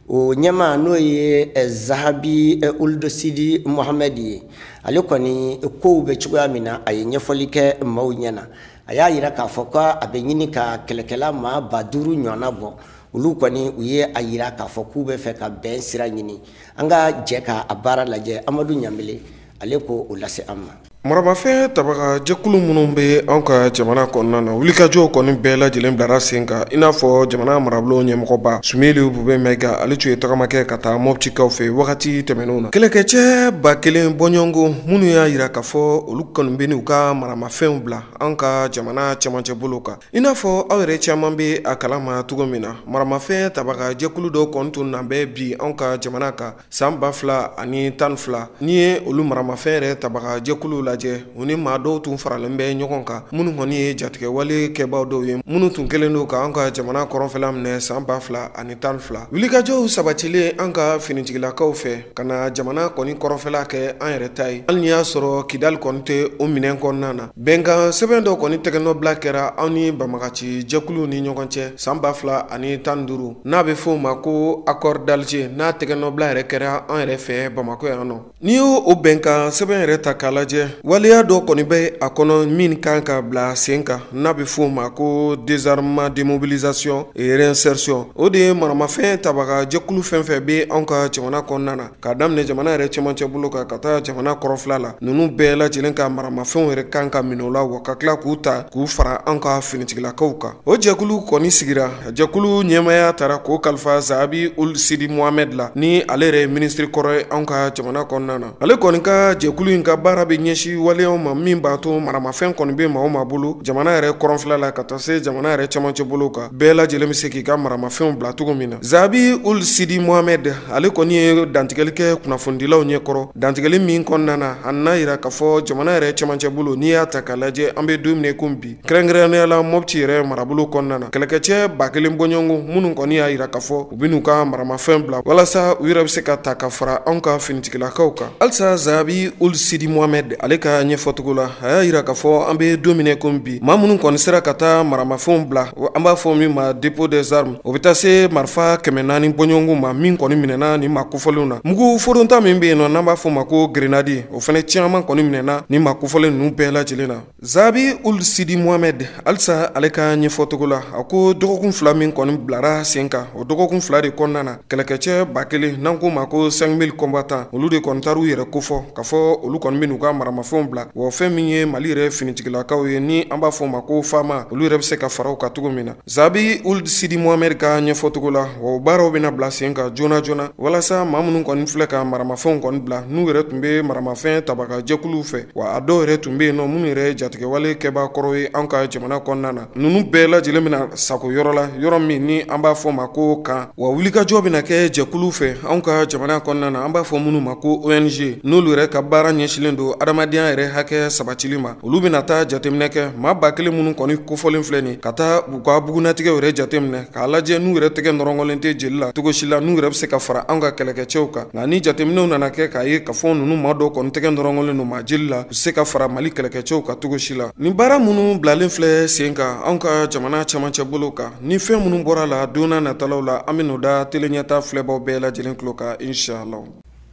o ɲɛmaa n'o ye Zahabi Ould Sidi Mohamed ye, ale kɔni kow bɛ cogoya min na a ye ɲɛfɔli kɛ maaw ɲɛna. A y'a jira k'a fɔ k'a bɛ ɲini ka kɛlɛkɛla maa 5000 ɲɔgɔnna bɔ, olu kɔni u ye a jira k'a fɔ k'u bɛ fɛ ka bɛn sira ɲini. An ka jɛ k'a baara lajɛ. Amadu Ɲanbele ale ko o lase an ma. Maramafɛn tabaga jɛkulu minnu bɛ anw ka jamana kɔnɔna na, wulikajɔw kɔni bɛɛ lajɛlen bilara sen kan, i n'a fɔ jamana marabolo ɲɛmɔgɔba Soumeylou Boubèye Maïga, ale tun ye tagama kɛ ka taa Moptikaw fɛ wagati tɛmɛnenw na. Kɛlɛkɛcɛ 1000 bɔɲɔgɔnko minnu y'a jira k'a fɔ olu kɔni bɛ n'u ka maramafɛnw bila an ka jamana cɛmancɛ bolo kan. I n'a fɔ aw yɛrɛ caman bɛ a kalama cogo min na, maramafɛn tabaga jɛkulu dɔw kɔni tun na bɛ bi anw ka jamana kan san 2012. N'i ye olu maramafɛn yɛrɛ tabaga jɛkulu la, u ni maa dɔw tun faralen bɛ ɲɔgɔn kan minnu kɔni ye jatigɛwale kɛbaw dɔw ye minnu tun kɛlen don k'an ka jamana kɔrɔnfɛla minɛ san 2012. Wulikajɔw sabatilen an ka finitigilakaw fɛ ka na jamana kɔni kɔrɔnfɛla kɛ an yɛrɛ ta ye, hali n'i y'a sɔrɔ Kidali kɔni tɛ o minɛn kɔnɔna na. Bɛnkan sɛbɛn dɔ kɔni tɛgɛnɔbila kɛra anw ni banbagaci jɛkuluw ni ɲɔgɔn cɛ san 2015, n'a bɛ f'o ma ko accord d'Alger, n'a tɛgɛnɔbila yɛrɛ kɛra an yɛrɛ fɛ Bamakɔ yan nɔ. N'i y'o o bɛnkan sɛbɛn yɛrɛ ta k'a lajɛ, waleya dɔ kɔni bɛ a kɔnɔ min kan ka bila sen kan, n'a bɛ f'o ma ko désarmement, démobilisation et réinsertion. O de ye maramafɛn tabaga jɛkulu fɛn fɛn bɛ anw ka jamana kɔnɔna na, k'a daminɛ jamana yɛrɛ cɛmancɛ bolo kan ka taa jamana kɔrɔnfɛla la, ninnu bɛɛ lajɛlen ka maramafɛnw yɛrɛ kan ka minɛ u la, wa ka tila k'u ta k'u fara an ka finitigilakaw kan. O jɛkulu kɔni sigira, jɛkulu ɲɛmaaya taara k'o kalifa Zahabi Ould Sidi Mohamed la, ni ale yɛrɛ ye minisiri kɔrɔ ye anw ka jamana kɔnɔna na. Ale kɔni ka jɛkulu in ka baara bɛ ɲɛsin waleyaw ma min b'a to maramafɛn kɔni bɛ maa o maa bolo jamana yɛrɛ kɔrɔnfɛla la ka taa se jamana yɛrɛ cɛmancɛ bolo kan, bɛɛ lajɛlen bɛ se k'i ka maramafɛnw bila cogo min na. Zahabi Ould Sidi Mohamed ale kɔni ye dantigɛli kɛ kunnafonidilaw ɲɛkɔrɔ, dantigɛli min kɔnɔna na a nana yira k'a fɔ jamana yɛrɛ cɛmancɛ bolo, n'i y'a ta k'a lajɛ an bɛ don min na i komi bi, kɛrɛnkɛrɛnnenya la Mopti yɛrɛ marabolo kɔnɔna na, kɛlɛkɛcɛ 1000 bɔɲɔgɔnko minnu kɔni y'a yira k'a fɔ u bɛ n'u ka maramafɛn bila walasa u yɛrɛ bɛ se ka ta ka fara anw ka finitigilakaw kan. Halisa Zahabi Ould Sidi Mohamed ale ka ɲɛfɔcogo la, a y'a yira k'a fɔ an bɛ don min na komi bi, maa minnu kɔni sera ka taa maramafɛnw bila, an b'a fɔ min ma dépôt des armes, o bɛ taa se marifa 400 bɔɲɔgɔnko ma min kɔni minɛna nin maa kofɔlenw na. Mugu foronta min bɛ yen nɔ n'an b'a fɔ o ma ko grenadi, o fana caman kɔni minɛna nin maa kofɔlen ninnu bɛɛ lajɛlen na. Zahabi Ould Sidi Mohamed halisa ale ka ɲɛfɔcogo la, a ko dɔgɔkun 2 min kɔni bilara sen kan, o dɔgɔkun 2 de kɔnɔna na, kɛlɛkɛcɛ 1000 n'an k'o ma ko 5000 combattants, olu de kɔni taar'u yɛrɛ kofɔ k'a fɔ olu kɔni bɛ n'u ka maramafɛnw bila, wa fɛn min ye Mali yɛrɛ finitigilakaw ye ni an b'a fɔ o ma ko FAMA, olu yɛrɛ bɛ se ka fara u kan cogo min na. Zahabi Ould Sidi Mohamed ka ɲɛfɔcogo la, wa o baaraw bɛna bila sen kan joona joona walasa maa minnu kɔni filɛ ka maramafɛnw kɔni bila, n'u yɛrɛ tun bɛ maramafɛn tabaga jɛkuluw fɛ, wa a dɔw yɛrɛ tun bɛ yen nɔ minnu yɛrɛ jatigɛwale kɛbaa kɔrɔ ye an ka jamana kɔnɔna na, ninnu bɛɛ lajɛlen bɛna sago yɔrɔ la, yɔrɔ min ni an b'a fɔ ma ko kan. Wa wulikajɔ bɛna kɛ jɛkulu fɛ anw ka jamana kɔnɔna na, an b'a fɔ minnu ma ko ONG, n'olu yɛrɛ ka baara ɲɛsinnen don adamadenya adamadenya yɛrɛ hakɛ sabatili ma, olu bɛna taa jateminɛ kɛ maa 1000 minnu kɔni kofɔlen filɛ nin ka taa u ka bugunatigɛw yɛrɛ jateminɛ k'a lajɛ n'u yɛrɛ tɛgɛ nɔrɔngɔlen tɛ jeli la cogo si la, n'u yɛrɛ bɛ se ka fara an ka kɛlɛkɛcɛw kan. Nka ni jateminɛw nana kɛ k'a ye k'a fɔ ninnu maa dɔw kɔni tɛgɛ nɔrɔngɔlen don maa jeli la, u se ka fara Mali kɛlɛkɛcɛw kan cogo si la. Ni baara minnu bilalen filɛ sen kan anw ka jamana camancɛ bolo kan, ni fɛn minnu bɔra la don n'a natalaw la, an bɛ n'o da tele ɲɛta filɛbaw bɛɛ lajɛlen tulo kan inshallah.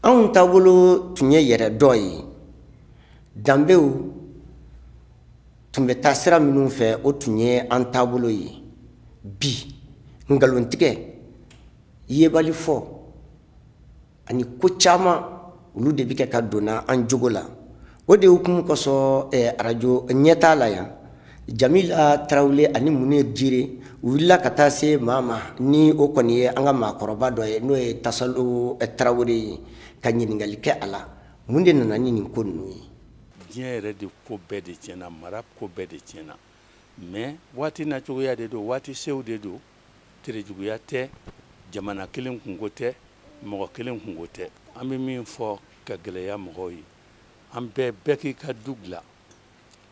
Anw taabolo tun ye yɛrɛ dɔ ye, danbew tun bɛ taa sira minnu fɛ, o tun ye an taabolo ye. Bi nkalontigɛ, yebali fɔ ani ko caman, olu de bɛ kɛ ka donna an jogo la. O de hukumu kosɔn arajo ɲɛtaa la yan, Jamila Tarawele ani Munir Jire u wulila ka taa se maa ma ni o kɔni ye an ka maakɔrɔba dɔ ye, n'o ye Tasalo Tarawele ye, ka ɲininkali kɛ a la, mun de nana ni nin ko ninnu ye? Diɲɛ yɛrɛ de ko bɛɛ de tiɲɛna, mara ko bɛɛ de tiɲɛna, mais waati nacogoya de don, waati sew de don, terejuguya tɛ, jamana kelen kunko tɛ, mɔgɔ kelen kunko tɛ. An bɛ min fɔ ka gɛlɛya mɔgɔw ye, an bɛɛ k'i ka du dilan.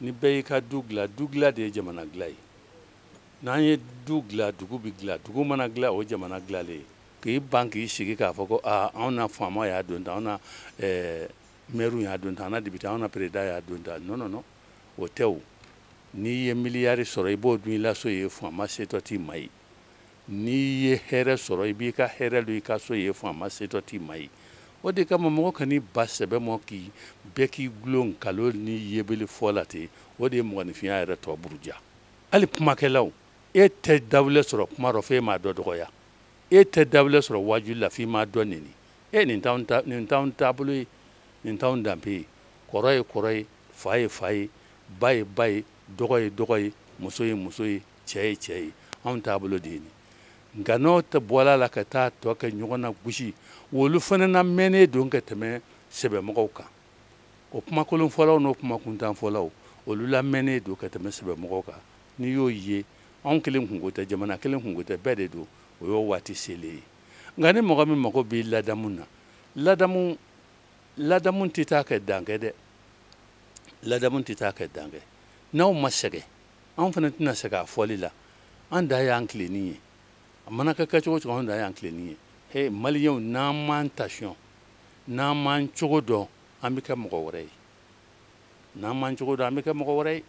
Ni bɛɛ y'i ka du dilan, du dilan de ye jamana dilan ye. N'an ye du dilan, dugu bɛ dilan, dugu mana dilan, o jamana dilanlen ye. K'i ban k'i sigi k'a fɔ ko aa anw na faama y'a don tan, anw na maire y'a don tan, an na député, anw na président y'a don tan. Non non non, o tɛ o. N'i ye miliyari sɔrɔ, i b'o dun i la so ye, faama setɔ t'i ma ye. N'i ye hɛrɛ sɔrɔ, i b'i ka hɛrɛ don i ka so ye, faama setɔ t'i ma ye. O de kama mɔgɔ kan'i ba sɛbɛ mɔ k'i bɛɛ k'i gulon nkalon ni yebele fɔ la ten, o de ye mɔgɔninfinya yɛrɛ tɔ buruja. Hali kumakɛlaw, e tɛ dawulɛ sɔrɔ kuma rɔ f'e m'a dɔ dɔgɔya, e tɛ dawulɛ sɔrɔ wajuli la f'i m'a dɔ neni. E nin t'anw taabolo ye, nin t'anw danbe ye. Kɔrɔ ye kɔrɔ ye, fa ye fa ye, ba ye ba ye, dɔgɔ ye dɔgɔ ye, muso ye muso ye, cɛ ye cɛ ye, anw taabolo de ye nin. Nka n'o tɛ bɔla la ka taa tɔ kɛ ɲɔgɔn na gosi, olu fana na mɛnnen don ka tɛmɛ sɛbɛmɔgɔw kan. O kumakolon fɔlaw n'o kumakuntan fɔlaw, olu la mɛnnen don ka tɛmɛ sɛbɛmɔgɔw kan. N'i y'o ye, anw kelen kunko tɛ, jamana kelen kunko tɛ, bɛɛ de don, o y'o waati selen ye. Nka ni mɔgɔ min mago b'i ladamu na, ladamu tɛ taa kɛ dankɛ dɛ, ladamu tɛ taa kɛ dankɛ. N'aw ma sɛgɛn, anw fana tɛna sɛgɛn a fɔli la. An da y'an tilenni ye, a mana kɛ kɛcogo cogo, anw da y'an tilenni ye. He maliyɛnw, n'an m'an tasiyɔn, n'an m'an cogo dɔn, an bɛ kɛ mɔgɔ wɛrɛ ye. N'an m'an cogo dɔn, an bɛ kɛ mɔgɔ wɛrɛ ye.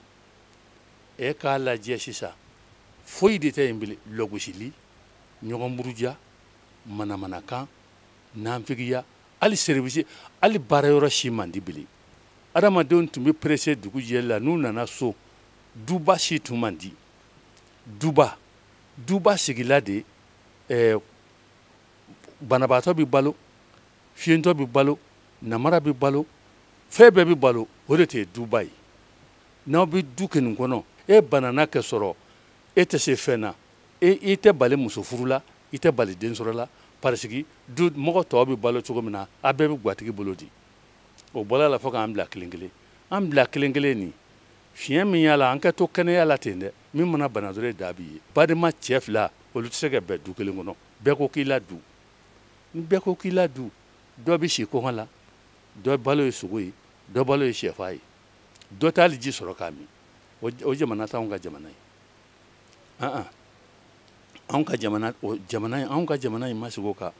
E k'a lajɛ sisan, foyi de tɛ yen bilen, lɔgosili, ɲɔgɔn buruja, manamanakan, nanfigiya, hali service, hali baarayɔrɔ si man di bilen. Adamadenw tun bɛ pressé dugu jɛli la, n'u nana so, duba si tun man di. Duba sigila de, banabaatɔ bɛ balo, fiyentɔ bɛ balo, namara bɛ balo, fɛn bɛɛ bɛ balo, o de tɛ duba ye. N'aw bɛ du kɛ nin kɔnɔ, e banana kɛ sɔrɔ, e tɛ se fɛn na, i tɛ bali muso furu la, i tɛ bali den sɔrɔ la, parce que du mɔgɔ tɔw bɛ balo cogo min na, a bɛɛ bɛ gatigi bolo di. O bɔra la fo k'an bila kelen kelen, an bila kelen kelen nin fiɲɛ min y'a la, an ka to kɛnɛya la ten dɛ. Min mana bana dɔrɔn, e da b'i ye. Badema cɛ fila, olu tɛ se ka bɛn du kelen kɔnɔ. Bɛɛ ko k'i la du, ni bɛɛ ko k'i la du, dɔ bɛ si kɔngɔ la, dɔ balo ye sogo ye, dɔ balo ye sɛfa ye, dɔ t'hali ji sɔrɔ k'a min. O jamana t'anw ka jamana ye. Anw ka jamana, o jamana in, anw ka jamana in ma sigi o kan.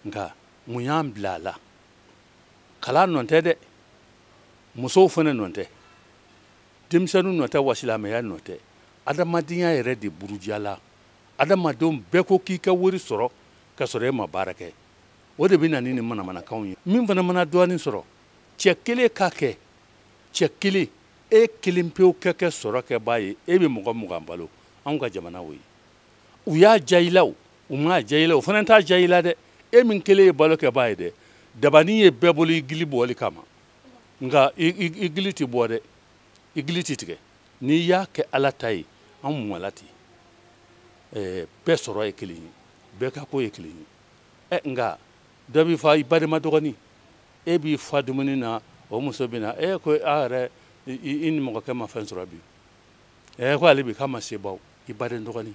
Nka mun y'an bila a la? Kalan nɔ tɛ dɛ, musow fana nɔ tɛ, denmisɛnninw nɔ tɛ, wasilamɛya nɔ tɛ, adamadenya yɛrɛ de burujala. Adamadenw bɛɛ ko k'i ka wari sɔrɔ ka sɔrɔ e ma baara kɛ, o de bɛ na ni nin manamanakanw ye. Min fana mana dɔɔnin sɔrɔ, cɛ kelen ka kɛ, cɛ kelen, e kelen pewu ka kɛ sɔrɔ kɛbaa ye, e bɛ mɔgɔ 20 balo. Anw ka jamana o ye. U y'a diya i la o, u m'a diya i la o, fana t'a diya i la dɛ. E min kelen ye balo kɛbaa ye dɛ, dabani ye bɛɛ bolo i gili bɔli kama, nka i gili tɛ bɔ dɛ, i gili tɛ tigɛ. N'i y'a kɛ Ala ta ye, anw mɔla ten. Bɛɛ sɔrɔ ye kelen ye, bɛɛ ka ko ye kelen ye. Nka dɔ b'i fa i balima dɔgɔnin, e b'i fa dumuni na, o muso bɛ na, e ko a yɛrɛ i ni mɔgɔkɛ ma fɛn sɔrɔ bi, ko ale bi k'a ma se baw, i baden dɔgɔnin,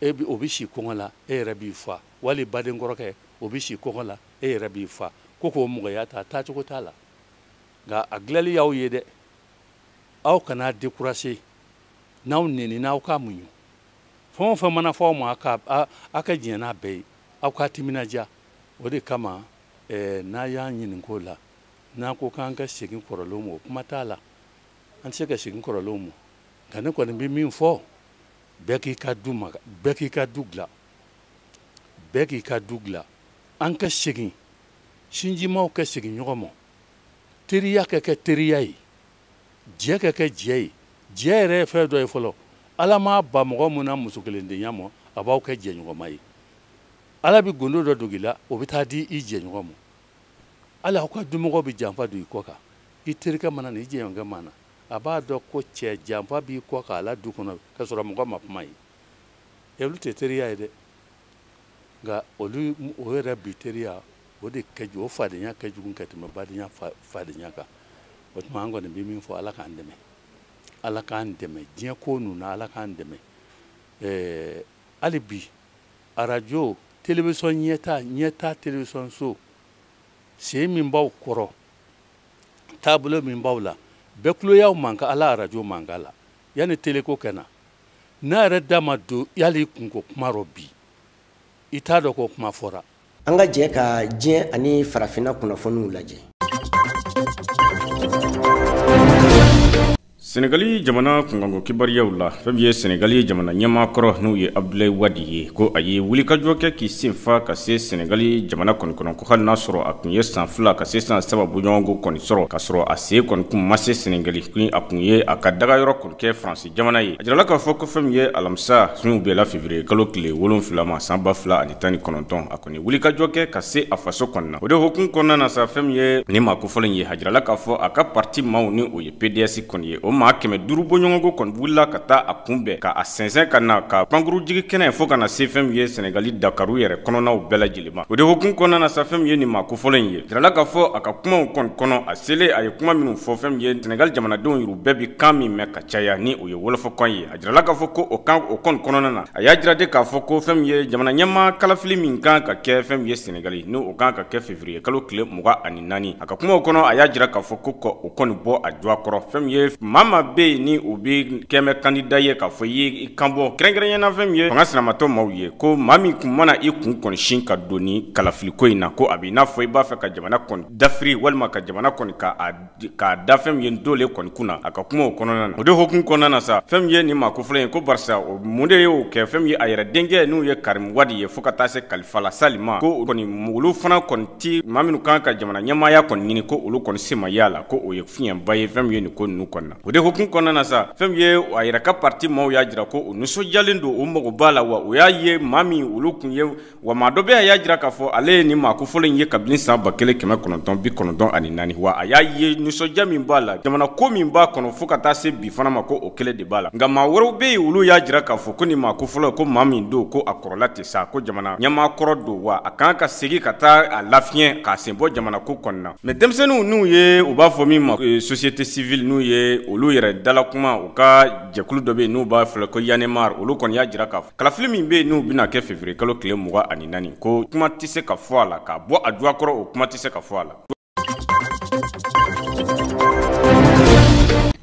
e bi o bɛ si kɔngɔ la, e yɛrɛ b'i fa, wali baden kɔrɔkɛ o bɛ si kɔngɔ la, e yɛrɛ b'i fa. Ko k'o mɔgɔya ta, taacogo t'a la. Nka a dilanli y'aw ye dɛ, aw kana décourager, n'aw nɛnina aw k'a muɲu. Fɛn o fɛn mana fɔ aw ma, a ka diɲɛ n'a bɛɛ ye, aw k'a timinadiya. O de kama n'a y'an ɲininka o la, n'an ko k'an ka segin kɔrɔlenw ma, o kuma t'a la, an tɛ se ka segin kɔrɔlenw ma. Nka ne kɔni bɛ min fɔ, bɛɛ k'i ka du ma, bɛɛ k'i ka du dilan, bɛɛ k'i ka du dilan. An ka segin, sinjimaw ka segin ɲɔgɔn ma, teriya ka kɛ teriya ye, jɛ ka kɛ jɛ ye. Jɛ yɛrɛ ye fɛn dɔ ye fɔlɔ, Ala m'a ba mɔgɔ mun na muso kelendenya ma, a b'aw kɛ jɛɲɔgɔnma ye. Ala bɛ gundo dɔ dogo i la, o bɛ taa di i jɛɲɔgɔn ma. Hali aw ka dumɔgɔw bɛ janfa don i kɔ kan, i terikɛ mana na, i jɛɲɔgɔnkɛ mana na, a b'a dɔn ko cɛ janfa b'i kɔ kan a la du kɔnɔ, k'a sɔrɔ mɔgɔ ma kuma ye. Olu tɛ teriya ye dɛ, nka olu o yɛrɛ bi teriya o de kɛ o fadenya kɛ jugu ka tɛmɛ badenya fadenya kan. O tuma an kɔni bɛ min fɔ, Ala k'an dɛmɛ, Ala k'an dɛmɛ diɲɛ ko ninnu na, Ala k'an dɛmɛ. Hali bi arajo, télévision ɲɛta télévision so sen min b'aw kɔrɔ, taabolo min b'aw la, bɛɛ tulo y'aw mankan, ala arajo mankan la yanni télé ko kɛ na. N'a yɛrɛ da ma don yali i kunko kuma rɔ bi, i t'a dɔn ko kuma fɔra. An ka jɛ ka diɲɛ ani farafinna kunnafoniw lajɛ. Senegali jamana kunkanko kibaruyaw la, fɛn min ye Senegali jamana ɲɛmaa kɔrɔ n'o ye Abdoulaye Wade ye, ko a ye wulikajɔ kɛ k'i senfa ka se Senegali jamana kɔni kɔnɔ, ko hali n'a sɔrɔ a tun ye san 2 ka se san 3 bɔɲɔgɔnko kɔni sɔrɔ, k'a sɔrɔ a sen kɔni kun ma se Senegali, ko a tun ye a ka dagayɔrɔ kɔni kɛ Faransi jamana ye. A jirala k'a fɔ ko fɛn min ye alamisa minnu bɛnna février kalo tile 7 ma san 2019, a kɔni wulikajɔ kɛ ka se a faso kɔni na. O de hukumu kɔnɔna na sa, fɛn min ye nin maa kofɔlen ye, a jirala k'a fɔ a ka parti maaw ni o ye PDS kɔni ye, o maa 500 bɔɲɔgɔnko kɔni wulila ka taa a kunbɛn, ka a sɛnsɛn ka na ka pankurujigi kɛnɛ fo ka na se fɛn min ye Senegali Dakaru yɛrɛ kɔnɔnaw bɛɛ lajɛlen ma. O de hukumu kɔnɔna na sa, fɛn min ye nin maa kofɔlen ye, jirala k'a fɔ a ka kumaw kɔni kɔnɔ, a selen a ye kuma minnu fɔ, fɛn min ye Senegali jamanadenw yɛrɛ bɛɛ bi kan min mɛn ka caya ni o ye wolofɔkan ye. A jirala k'a fɔ ko o kan o kɔni kɔnɔna na, a y'a jira de k'a fɔ ko fɛn min ye jamana ɲɛmaa kalafili min kan ka kɛ fɛn min ye Senegali, n'o o kan ka kɛ février kalo tile 24, a ka kumaw kɔnɔ a y'a jira k'a fɔ ko o kɔni bɔ a jɔ a kɔrɔ. Fɛn min ye maa maa bɛ yen ni o bɛ kɛmɛ candidat ye k'a fɔ i ye i kan bɔ kɛrɛnkɛrɛnnenya la fɛn min ye fanga sinamatɔ maaw ye, ko maa min kun mana i kun kɔni sin ka don ni kalafiliko in na, ko a b'i n'a fɔ i b'a fɛ ka jamana kɔni dafiri walima ka jamana kɔni k'a da fɛn min ye dole kɔni kunna, a ka kumaw kɔnɔna na. O de hukumu kɔnɔna na sa, fɛn min ye nin maa kofɔlen ye, ko barisa mun de y'o kɛ, fɛn min ye a yɛrɛ denkɛ n'u ye Karim Wade ye, fo ka taa se kalifa la sali ma, ko kɔni olu fana kɔni ti maa minnu kan ka jamana ɲɛmaaya kɔni ɲini, ko olu kɔni se ma y'a la, ko o ye fiɲɛba ye fɛn min ye nin ko ninnu kɔni na. O de hukumu kɔnɔna na sa, fɛn min ye a yɛrɛ ka parti maaw y'a jira ko u nisɔndiyalen don, u mago b'a la, wa o y'a ye maa min olu kun ye, wa maa dɔ bɛ a y'a jira k'a fɔ ale ye nin maa kofɔlen ye kabini san 1994, wa a y'a ye nisɔndiya min b'a la, jamana ko min b'a kɔnɔ fo ka taa se bi fana ma, ko o kelen de b'a la. Nka maa wɛrɛw bɛ yen olu y'a jira k'a fɔ ko nin maa kofɔlɔ, ko maa min don ko a kɔrɔla tɛ sa, ko jamana ɲɛmaa kɔrɔ don, wa a kan ka segin ka taa a lafiɲɛ k'a sen bɔ jamana ko kɔni na. Mais denmisɛnninw n'u ye u b'a fɔ min ma société civile, n'u ye olu yɛrɛ dalakuma, u ka jɛkulu dɔ bɛ yen n'u b'a fɔ ko Y'en a marre, olu kɔni y'a jira k'a fɔ kalafili min bɛ yen n'u bɛna kɛ février kalo tile 24, ko kuma tɛ se ka fɔ a la, k'a bɔ a jɔ a kɔrɔ, o kuma tɛ se ka fɔ a la.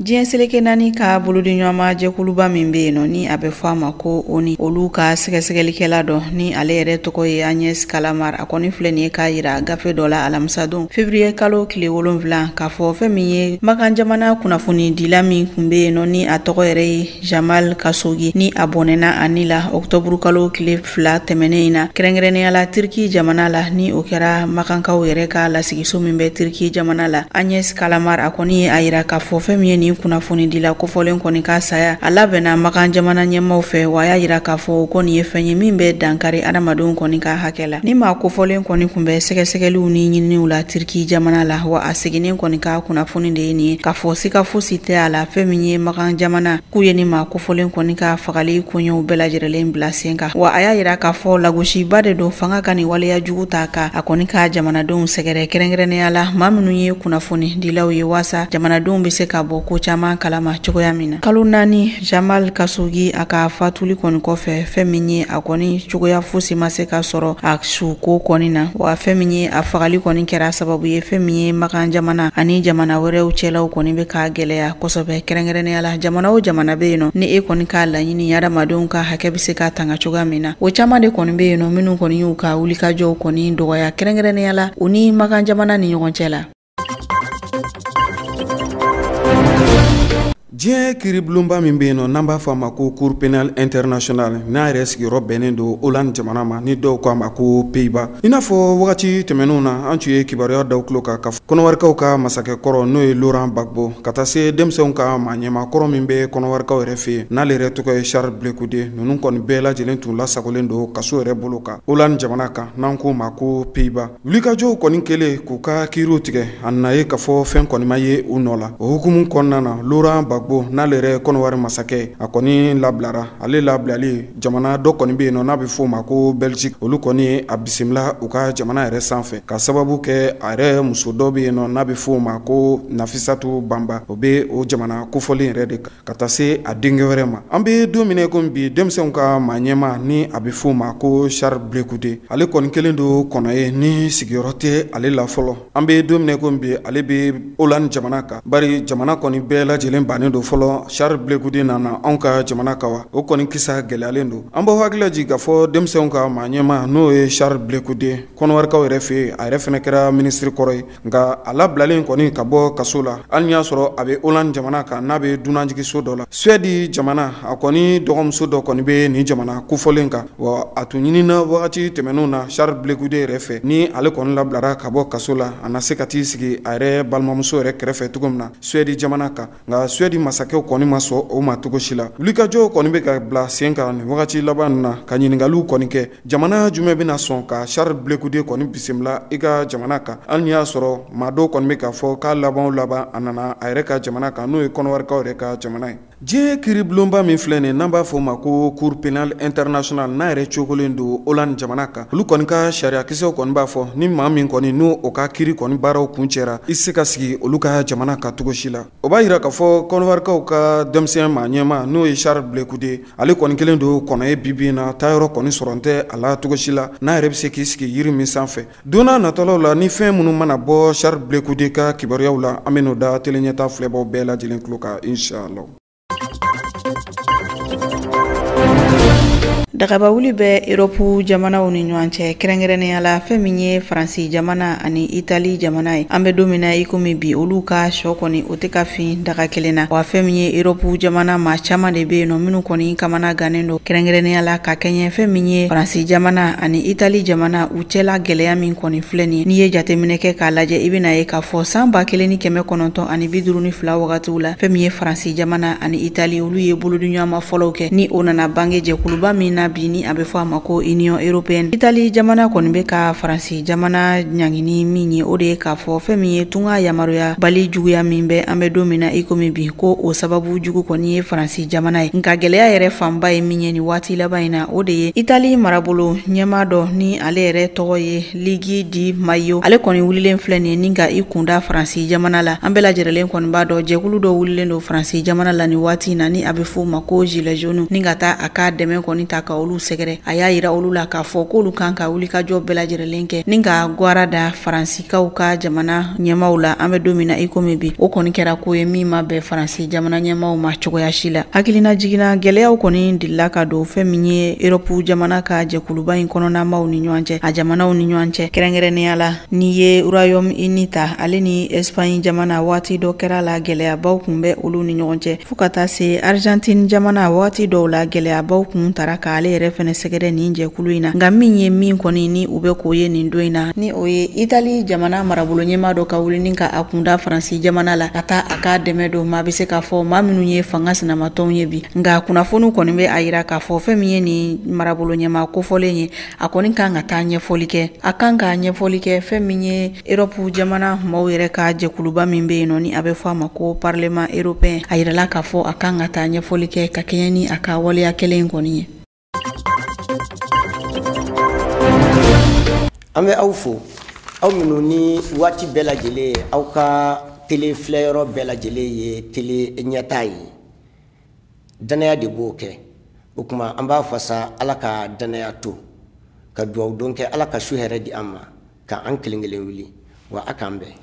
Diɲɛ seleke naani ka bolodiɲɔgɔnma jɛkuluba min bɛ yen nɔ ni a bɛ fɔ a ma ko ONU, olu ka sɛgɛsɛgɛlikɛla dɔ ni ale yɛrɛ tɔgɔ ye Agnès Callamard, a kɔni filɛ nin ye k'a yira gafe dɔ la alamisadon février kalo tile 7 k'a fɔ fɛn min ye Makan jamana kunnafonidila min tun bɛ yen nɔ ni a tɔgɔ yɛrɛ ye Jamal Khashoggi, ni a bɔnɛna a ni la octobre kalo tile 2 tɛmɛnen in na, kɛrɛnkɛrɛnnenya la Turki jamana la, ni o kɛra Makankaw yɛrɛ ka lasigiso min bɛ Turki jamana la. Agnès Callamard a kɔni ye a yira k'a fɔ fɛn min ye nin kunnafonidila kofɔlen kɔni ka saya a labɛnna Makan jamana ɲɛmaw fɛ, wa a y'a yira k'a fɔ o kɔni ye fɛn ye min bɛ dankari adamadenw kɔni ka hakɛ la. Ni maa kofɔlen kɔni kun bɛ sɛgɛsɛgɛliw ni ɲininiw la Turki jamana la, wa a seginnen kɔni ka kunnafoni de ye nin ye k'a fɔ sika fosi tɛ a la fɛn min ye Makan jamana k'u ye ni maa kofɔlen kɔni ka fagali koɲɛw bɛɛ lajɛlen bila sen kan. Wa a y'a yira k'a fɔ lagosiba de don fanga ka nin waleya jugu ta ka a kɔni ka jamanadenw sɛgɛrɛ, kɛrɛnkɛrɛnnenya la maa minnu ye kunnafonidilaw ye, waasa jamanadenw bɛ se ka bɔ ko caman kalama cogoya min na. Kalo 4 Jamal Khashoggi a ka fatuli kɔni kɔfɛ, fɛn min ye a kɔni cogoya fosi ma se ka sɔrɔ a su ko kɔni na. Wa fɛn min ye a fagali kɔni kɛra sababu ye fɛn min ye Makan jamana ani jamana wɛrɛw cɛlaw kɔni bɛ ka gɛlɛya kosɛbɛ, kɛrɛnkɛrɛnnenya la jamana o jamana bɛ yen nɔ ni e kɔni k'a laɲini adamadenw ka hakɛ bɛ se ka tanga cogoya min na. O caman de kɔni bɛ yen nɔ minnu kɔni y'u ka wulikajɔw kɔni dɔgɔya, kɛrɛnkɛrɛnnenya la u ni Makan jamana ni ɲɔgɔn cɛ la. Diɲɛ kiiribulonba min bɛ yen nɔ n'an b'a fɔ a ma ko Cour pénale internationale, n'a yɛrɛ sigiyɔrɔ bɛnnen don Hollande jamana ma, ni dɔw ko a ma ko Pays-Bas. I n'a fɔ wagati tɛmɛnenw na, an tun ye kibaruya daw tulo kan ka Kɔnɔwarikaw ka masakɛ kɔrɔ n'o ye Laurent Gbagbo, ka taa se denmisɛnw ka maa ɲɛmaa kɔrɔ min bɛ Kɔnɔwarikaw yɛrɛ fɛ yen n'ale yɛrɛ tɔgɔ ye Charles Blé Goudé, ninnu kɔni bɛɛ lajɛlen tun lasagolen don kaso yɛrɛ bolo kan Hollande jamana kan n'an k'o ma ko Pays-Bas. Wulikajɔw kɔni kɛlen k'u ka kiiriw tigɛ, a nana ye k'a fɔ fɛn kɔni ma ye u nɔ la. O hukumu kɔnɔna na, Laurent Gbagbo n'ale yɛrɛ Kɔnɔwari masakɛ, a kɔni labilara. Ale labilali, jamana dɔ kɔni bɛ yen nɔ n'a bɛ f'o ma ko Belgique, olu kɔni a bisimila u ka jamana yɛrɛ sanfɛ ka sababu kɛ a yɛrɛ muso dɔ bɛ yen nɔ n'a bɛ f'o ma ko Nafisatu Banba, o bɛ o jamana kofɔlen yɛrɛ de kan ka taa se a denkɛ wɛrɛ ma. An bɛ don min na komi bi, denmisɛnw ka maa ɲɛmaa ni a bɛ f'o ma ko Charles Blé Goudé, ale kɔni kɛlen don kɔnɔ ye ni sigiyɔrɔ tɛ ale la fɔlɔ. An bɛ don min na komi bi, ale bɛ Hollande jamana kan, bari jamana kɔni bɛɛ lajɛlen bannen don fɔlɔ. Charles Blé Goudé nana anw ka jamana kan wa, o kɔni kisa gɛlɛyalen don. An b'aw hakili lajigin k'a fɔ denmisɛnw ka maa ɲɛmaa n'o ye Charles Blé Goudé, Kɔnɔwarikaw yɛrɛ fɛ yen, a yɛrɛ fana kɛra minisiri kɔrɔ ye, nka a labilalen kɔni ka bɔ kaso la, hali n'i y'a sɔrɔ a bɛ Hollande jamana kan n'a bɛ dunanjiginso dɔ la. Suède jamana, a kɔni dɔgɔmuso dɔ kɔni bɛ nin jamana kofɔlen kan, wa a tun ɲinina wagati tɛmɛnenw na Charles Blé Goudé yɛrɛ fɛ, ni ale kɔni labilara ka bɔ kaso la, a na se ka t'i sigi a yɛrɛ balimamuso yɛrɛ kɛrɛfɛ cogo min na Suède jamana kan. Nka Suède masakɛw kɔni ma sɔn o ma cogo si la. Wulikajɔw kɔni bɛ ka bila sen kan nin wagati laban na ka ɲininkaliw kɔni kɛ, jamana jumɛn bɛna sɔn ka Charles Blé Goudé kɔni bisimila i ka jamana kan, hali n'i y'a sɔrɔ maa dɔw kɔni bɛ k'a fɔ k'a laban o laban a nana a yɛrɛ ka jamana kan n'o ye Kɔnɔwarikaw yɛrɛ ka jamana ye. Diɲɛ kiiribulonba min filɛ nin n'an b'a fɔ o ma ko Cour pénale internationale, n'a yɛrɛ cogolen don Hollande jamana kan, olu kɔni ka sariyakisɛw kɔni b'a fɔ ni maa min kɔni n'o o ka kiiri kɔni baaraw kuncɛra, i tɛ se ka sigi olu ka jamana kan cogo si la. O b'a yira k'a fɔ Kɔnɔwarikaw ka denmisɛn maa ɲɛmaa n'o ye Charles Blé Goudé, ale kɔni kɛlen don kɔnɔ ye bi bi in na, taayɔrɔ kɔni sɔrɔ tɛ a la cogo si la, n'a yɛrɛ bɛ se k'i sigi yiri min sanfɛ. Don n'a nataw la, ni fɛn minnu mana bɔ Charles Blé Goudé ka kibaruyaw la, an bɛ n'o da télé ɲɛta filɛbaw bɛɛ lajɛlen tulo kan inshallah. Dagabawuli bɛ Europe jamanaw ni ɲɔgɔn cɛ, kɛrɛnkɛrɛnnenya la fɛn min ye Faransi jamana ani Itali jamana ye. An bɛ don min na i komi bi, olu ka sɔ kɔni o tɛ ka fin daga kelen na. Wa fɛn min ye Europe jamana maa caman de bɛ yen nɔ minnu kɔni kamana gannen don, kɛrɛnkɛrɛnnenya la ka kɛɲɛ fɛn min ye Faransi jamana ani Itali jamana u cɛla gɛlɛya min kɔni filɛ nin ye. N'i ye jateminɛ kɛ k'a lajɛ, i bɛna ye k'a fɔ san 1952 wagatiw la, fɛn min ye Faransi jamana ani Itali olu ye bolodiɲɔgɔnma fɔlɔw kɛ, ni o nana bange jɛkuluba min na bi ni a bɛ fɔ a ma ko Union européenne. Itali jamana kɔni bɛ ka Faransi jamana ɲangini min ye, o de ye k'a fɔ fɛn min ye tunga yamaruya bali juguya min bɛ an bɛ don min na i komi bi, ko o sababu jugu kɔni ye Faransi jamana ye. Nka gɛlɛya yɛrɛ fanba ye min ye nin waati laban in na, o de ye Itali marabolo ɲɛmaa dɔ ni ale yɛrɛ tɔgɔ ye Luigi Di Maio, ale kɔni wulilen filɛ nin ye ni ka i kunda Faransi jamana la. An bɛɛ lajɛlen kɔni b'a dɔn jɛkulu dɔ wulilen don Faransi jamana la nin waati in na ni a bɛ fɔ o ma ko Gilets jaunes, ni ka taa a ka dɛmɛ kɔni ta ka olu sɛgɛrɛ. A y'a yira olu la k'a fɔ k'olu kan ka wulikajɔ bɛɛ lajɛlen kɛ ni ka gwara da Faransikaw ka jamana ɲɛmaaw la. An bɛ don min na i komi bi, o kɔni kɛra ko ye min ma bɛn Faransi jamana ɲɛmaaw ma cogoya si la. Hakilina jiginna gɛlɛyaw kɔni delila ka don fɛn min ye Europe jamana ka jɛkuluba in kɔnɔnamaw ni ɲɔgɔn cɛ, a jamanaw ni ɲɔgɔn cɛ, kɛrɛnkɛrɛnnenya la n'i ye Royaume-Uni ta, ale ni Espagne jamana waati dɔ kɛra la gɛlɛyabaw kun bɛ olu ni ɲɔgɔn cɛ, fo ka taa se Argentine jamana waati dɔw la gɛlɛyabaw kun tara k'ale yɛrɛ fɛnɛ sɛgɛrɛ nin jɛkulu in na. Nka min ye min kɔni ni u bɛ k'o ye nin don in na, ni o ye Itali jamana marabolo ɲɛmaa dɔ ka wuli ni ka a kunda Faransi jamana la ka taa a ka dɛmɛ don maa bɛ se k'a fɔ maa minnu ye fanga sinamatɔnw ye bi. Nka kunnafoniw kɔni bɛ a yira k'a fɔ fɛn min ye nin marabolo ɲɛmaa kofɔlen ye, a kɔni kan ka taa ɲɛfɔli kɛ, a kan ka ɲɛfɔli kɛ fɛn min ye Europe jamana maaw yɛrɛ ka jɛkuluba min bɛ yen nɔ ni a bɛ fɔ a ma ko Parlement européen. A yirala k'a fɔ a kan ka taa ɲɛfɔli kɛ ka kɛɲɛ ni a ka waleya kɛlen in kɔni ye. An bɛ aw fo, aw minnu ni waati bɛɛ lajɛlen aw ka Tele filɛyɔrɔ bɛɛ lajɛlen ye tele ɲɛtaa ye. Danaya de b'o kɛ. O tuma an b'a fɔ sa, Ala ka danaya to, ka dugawu don kɛ, Ala ka su hɛrɛ di an ma, ka an kelen kelen wuli wa. A k'an bɛn.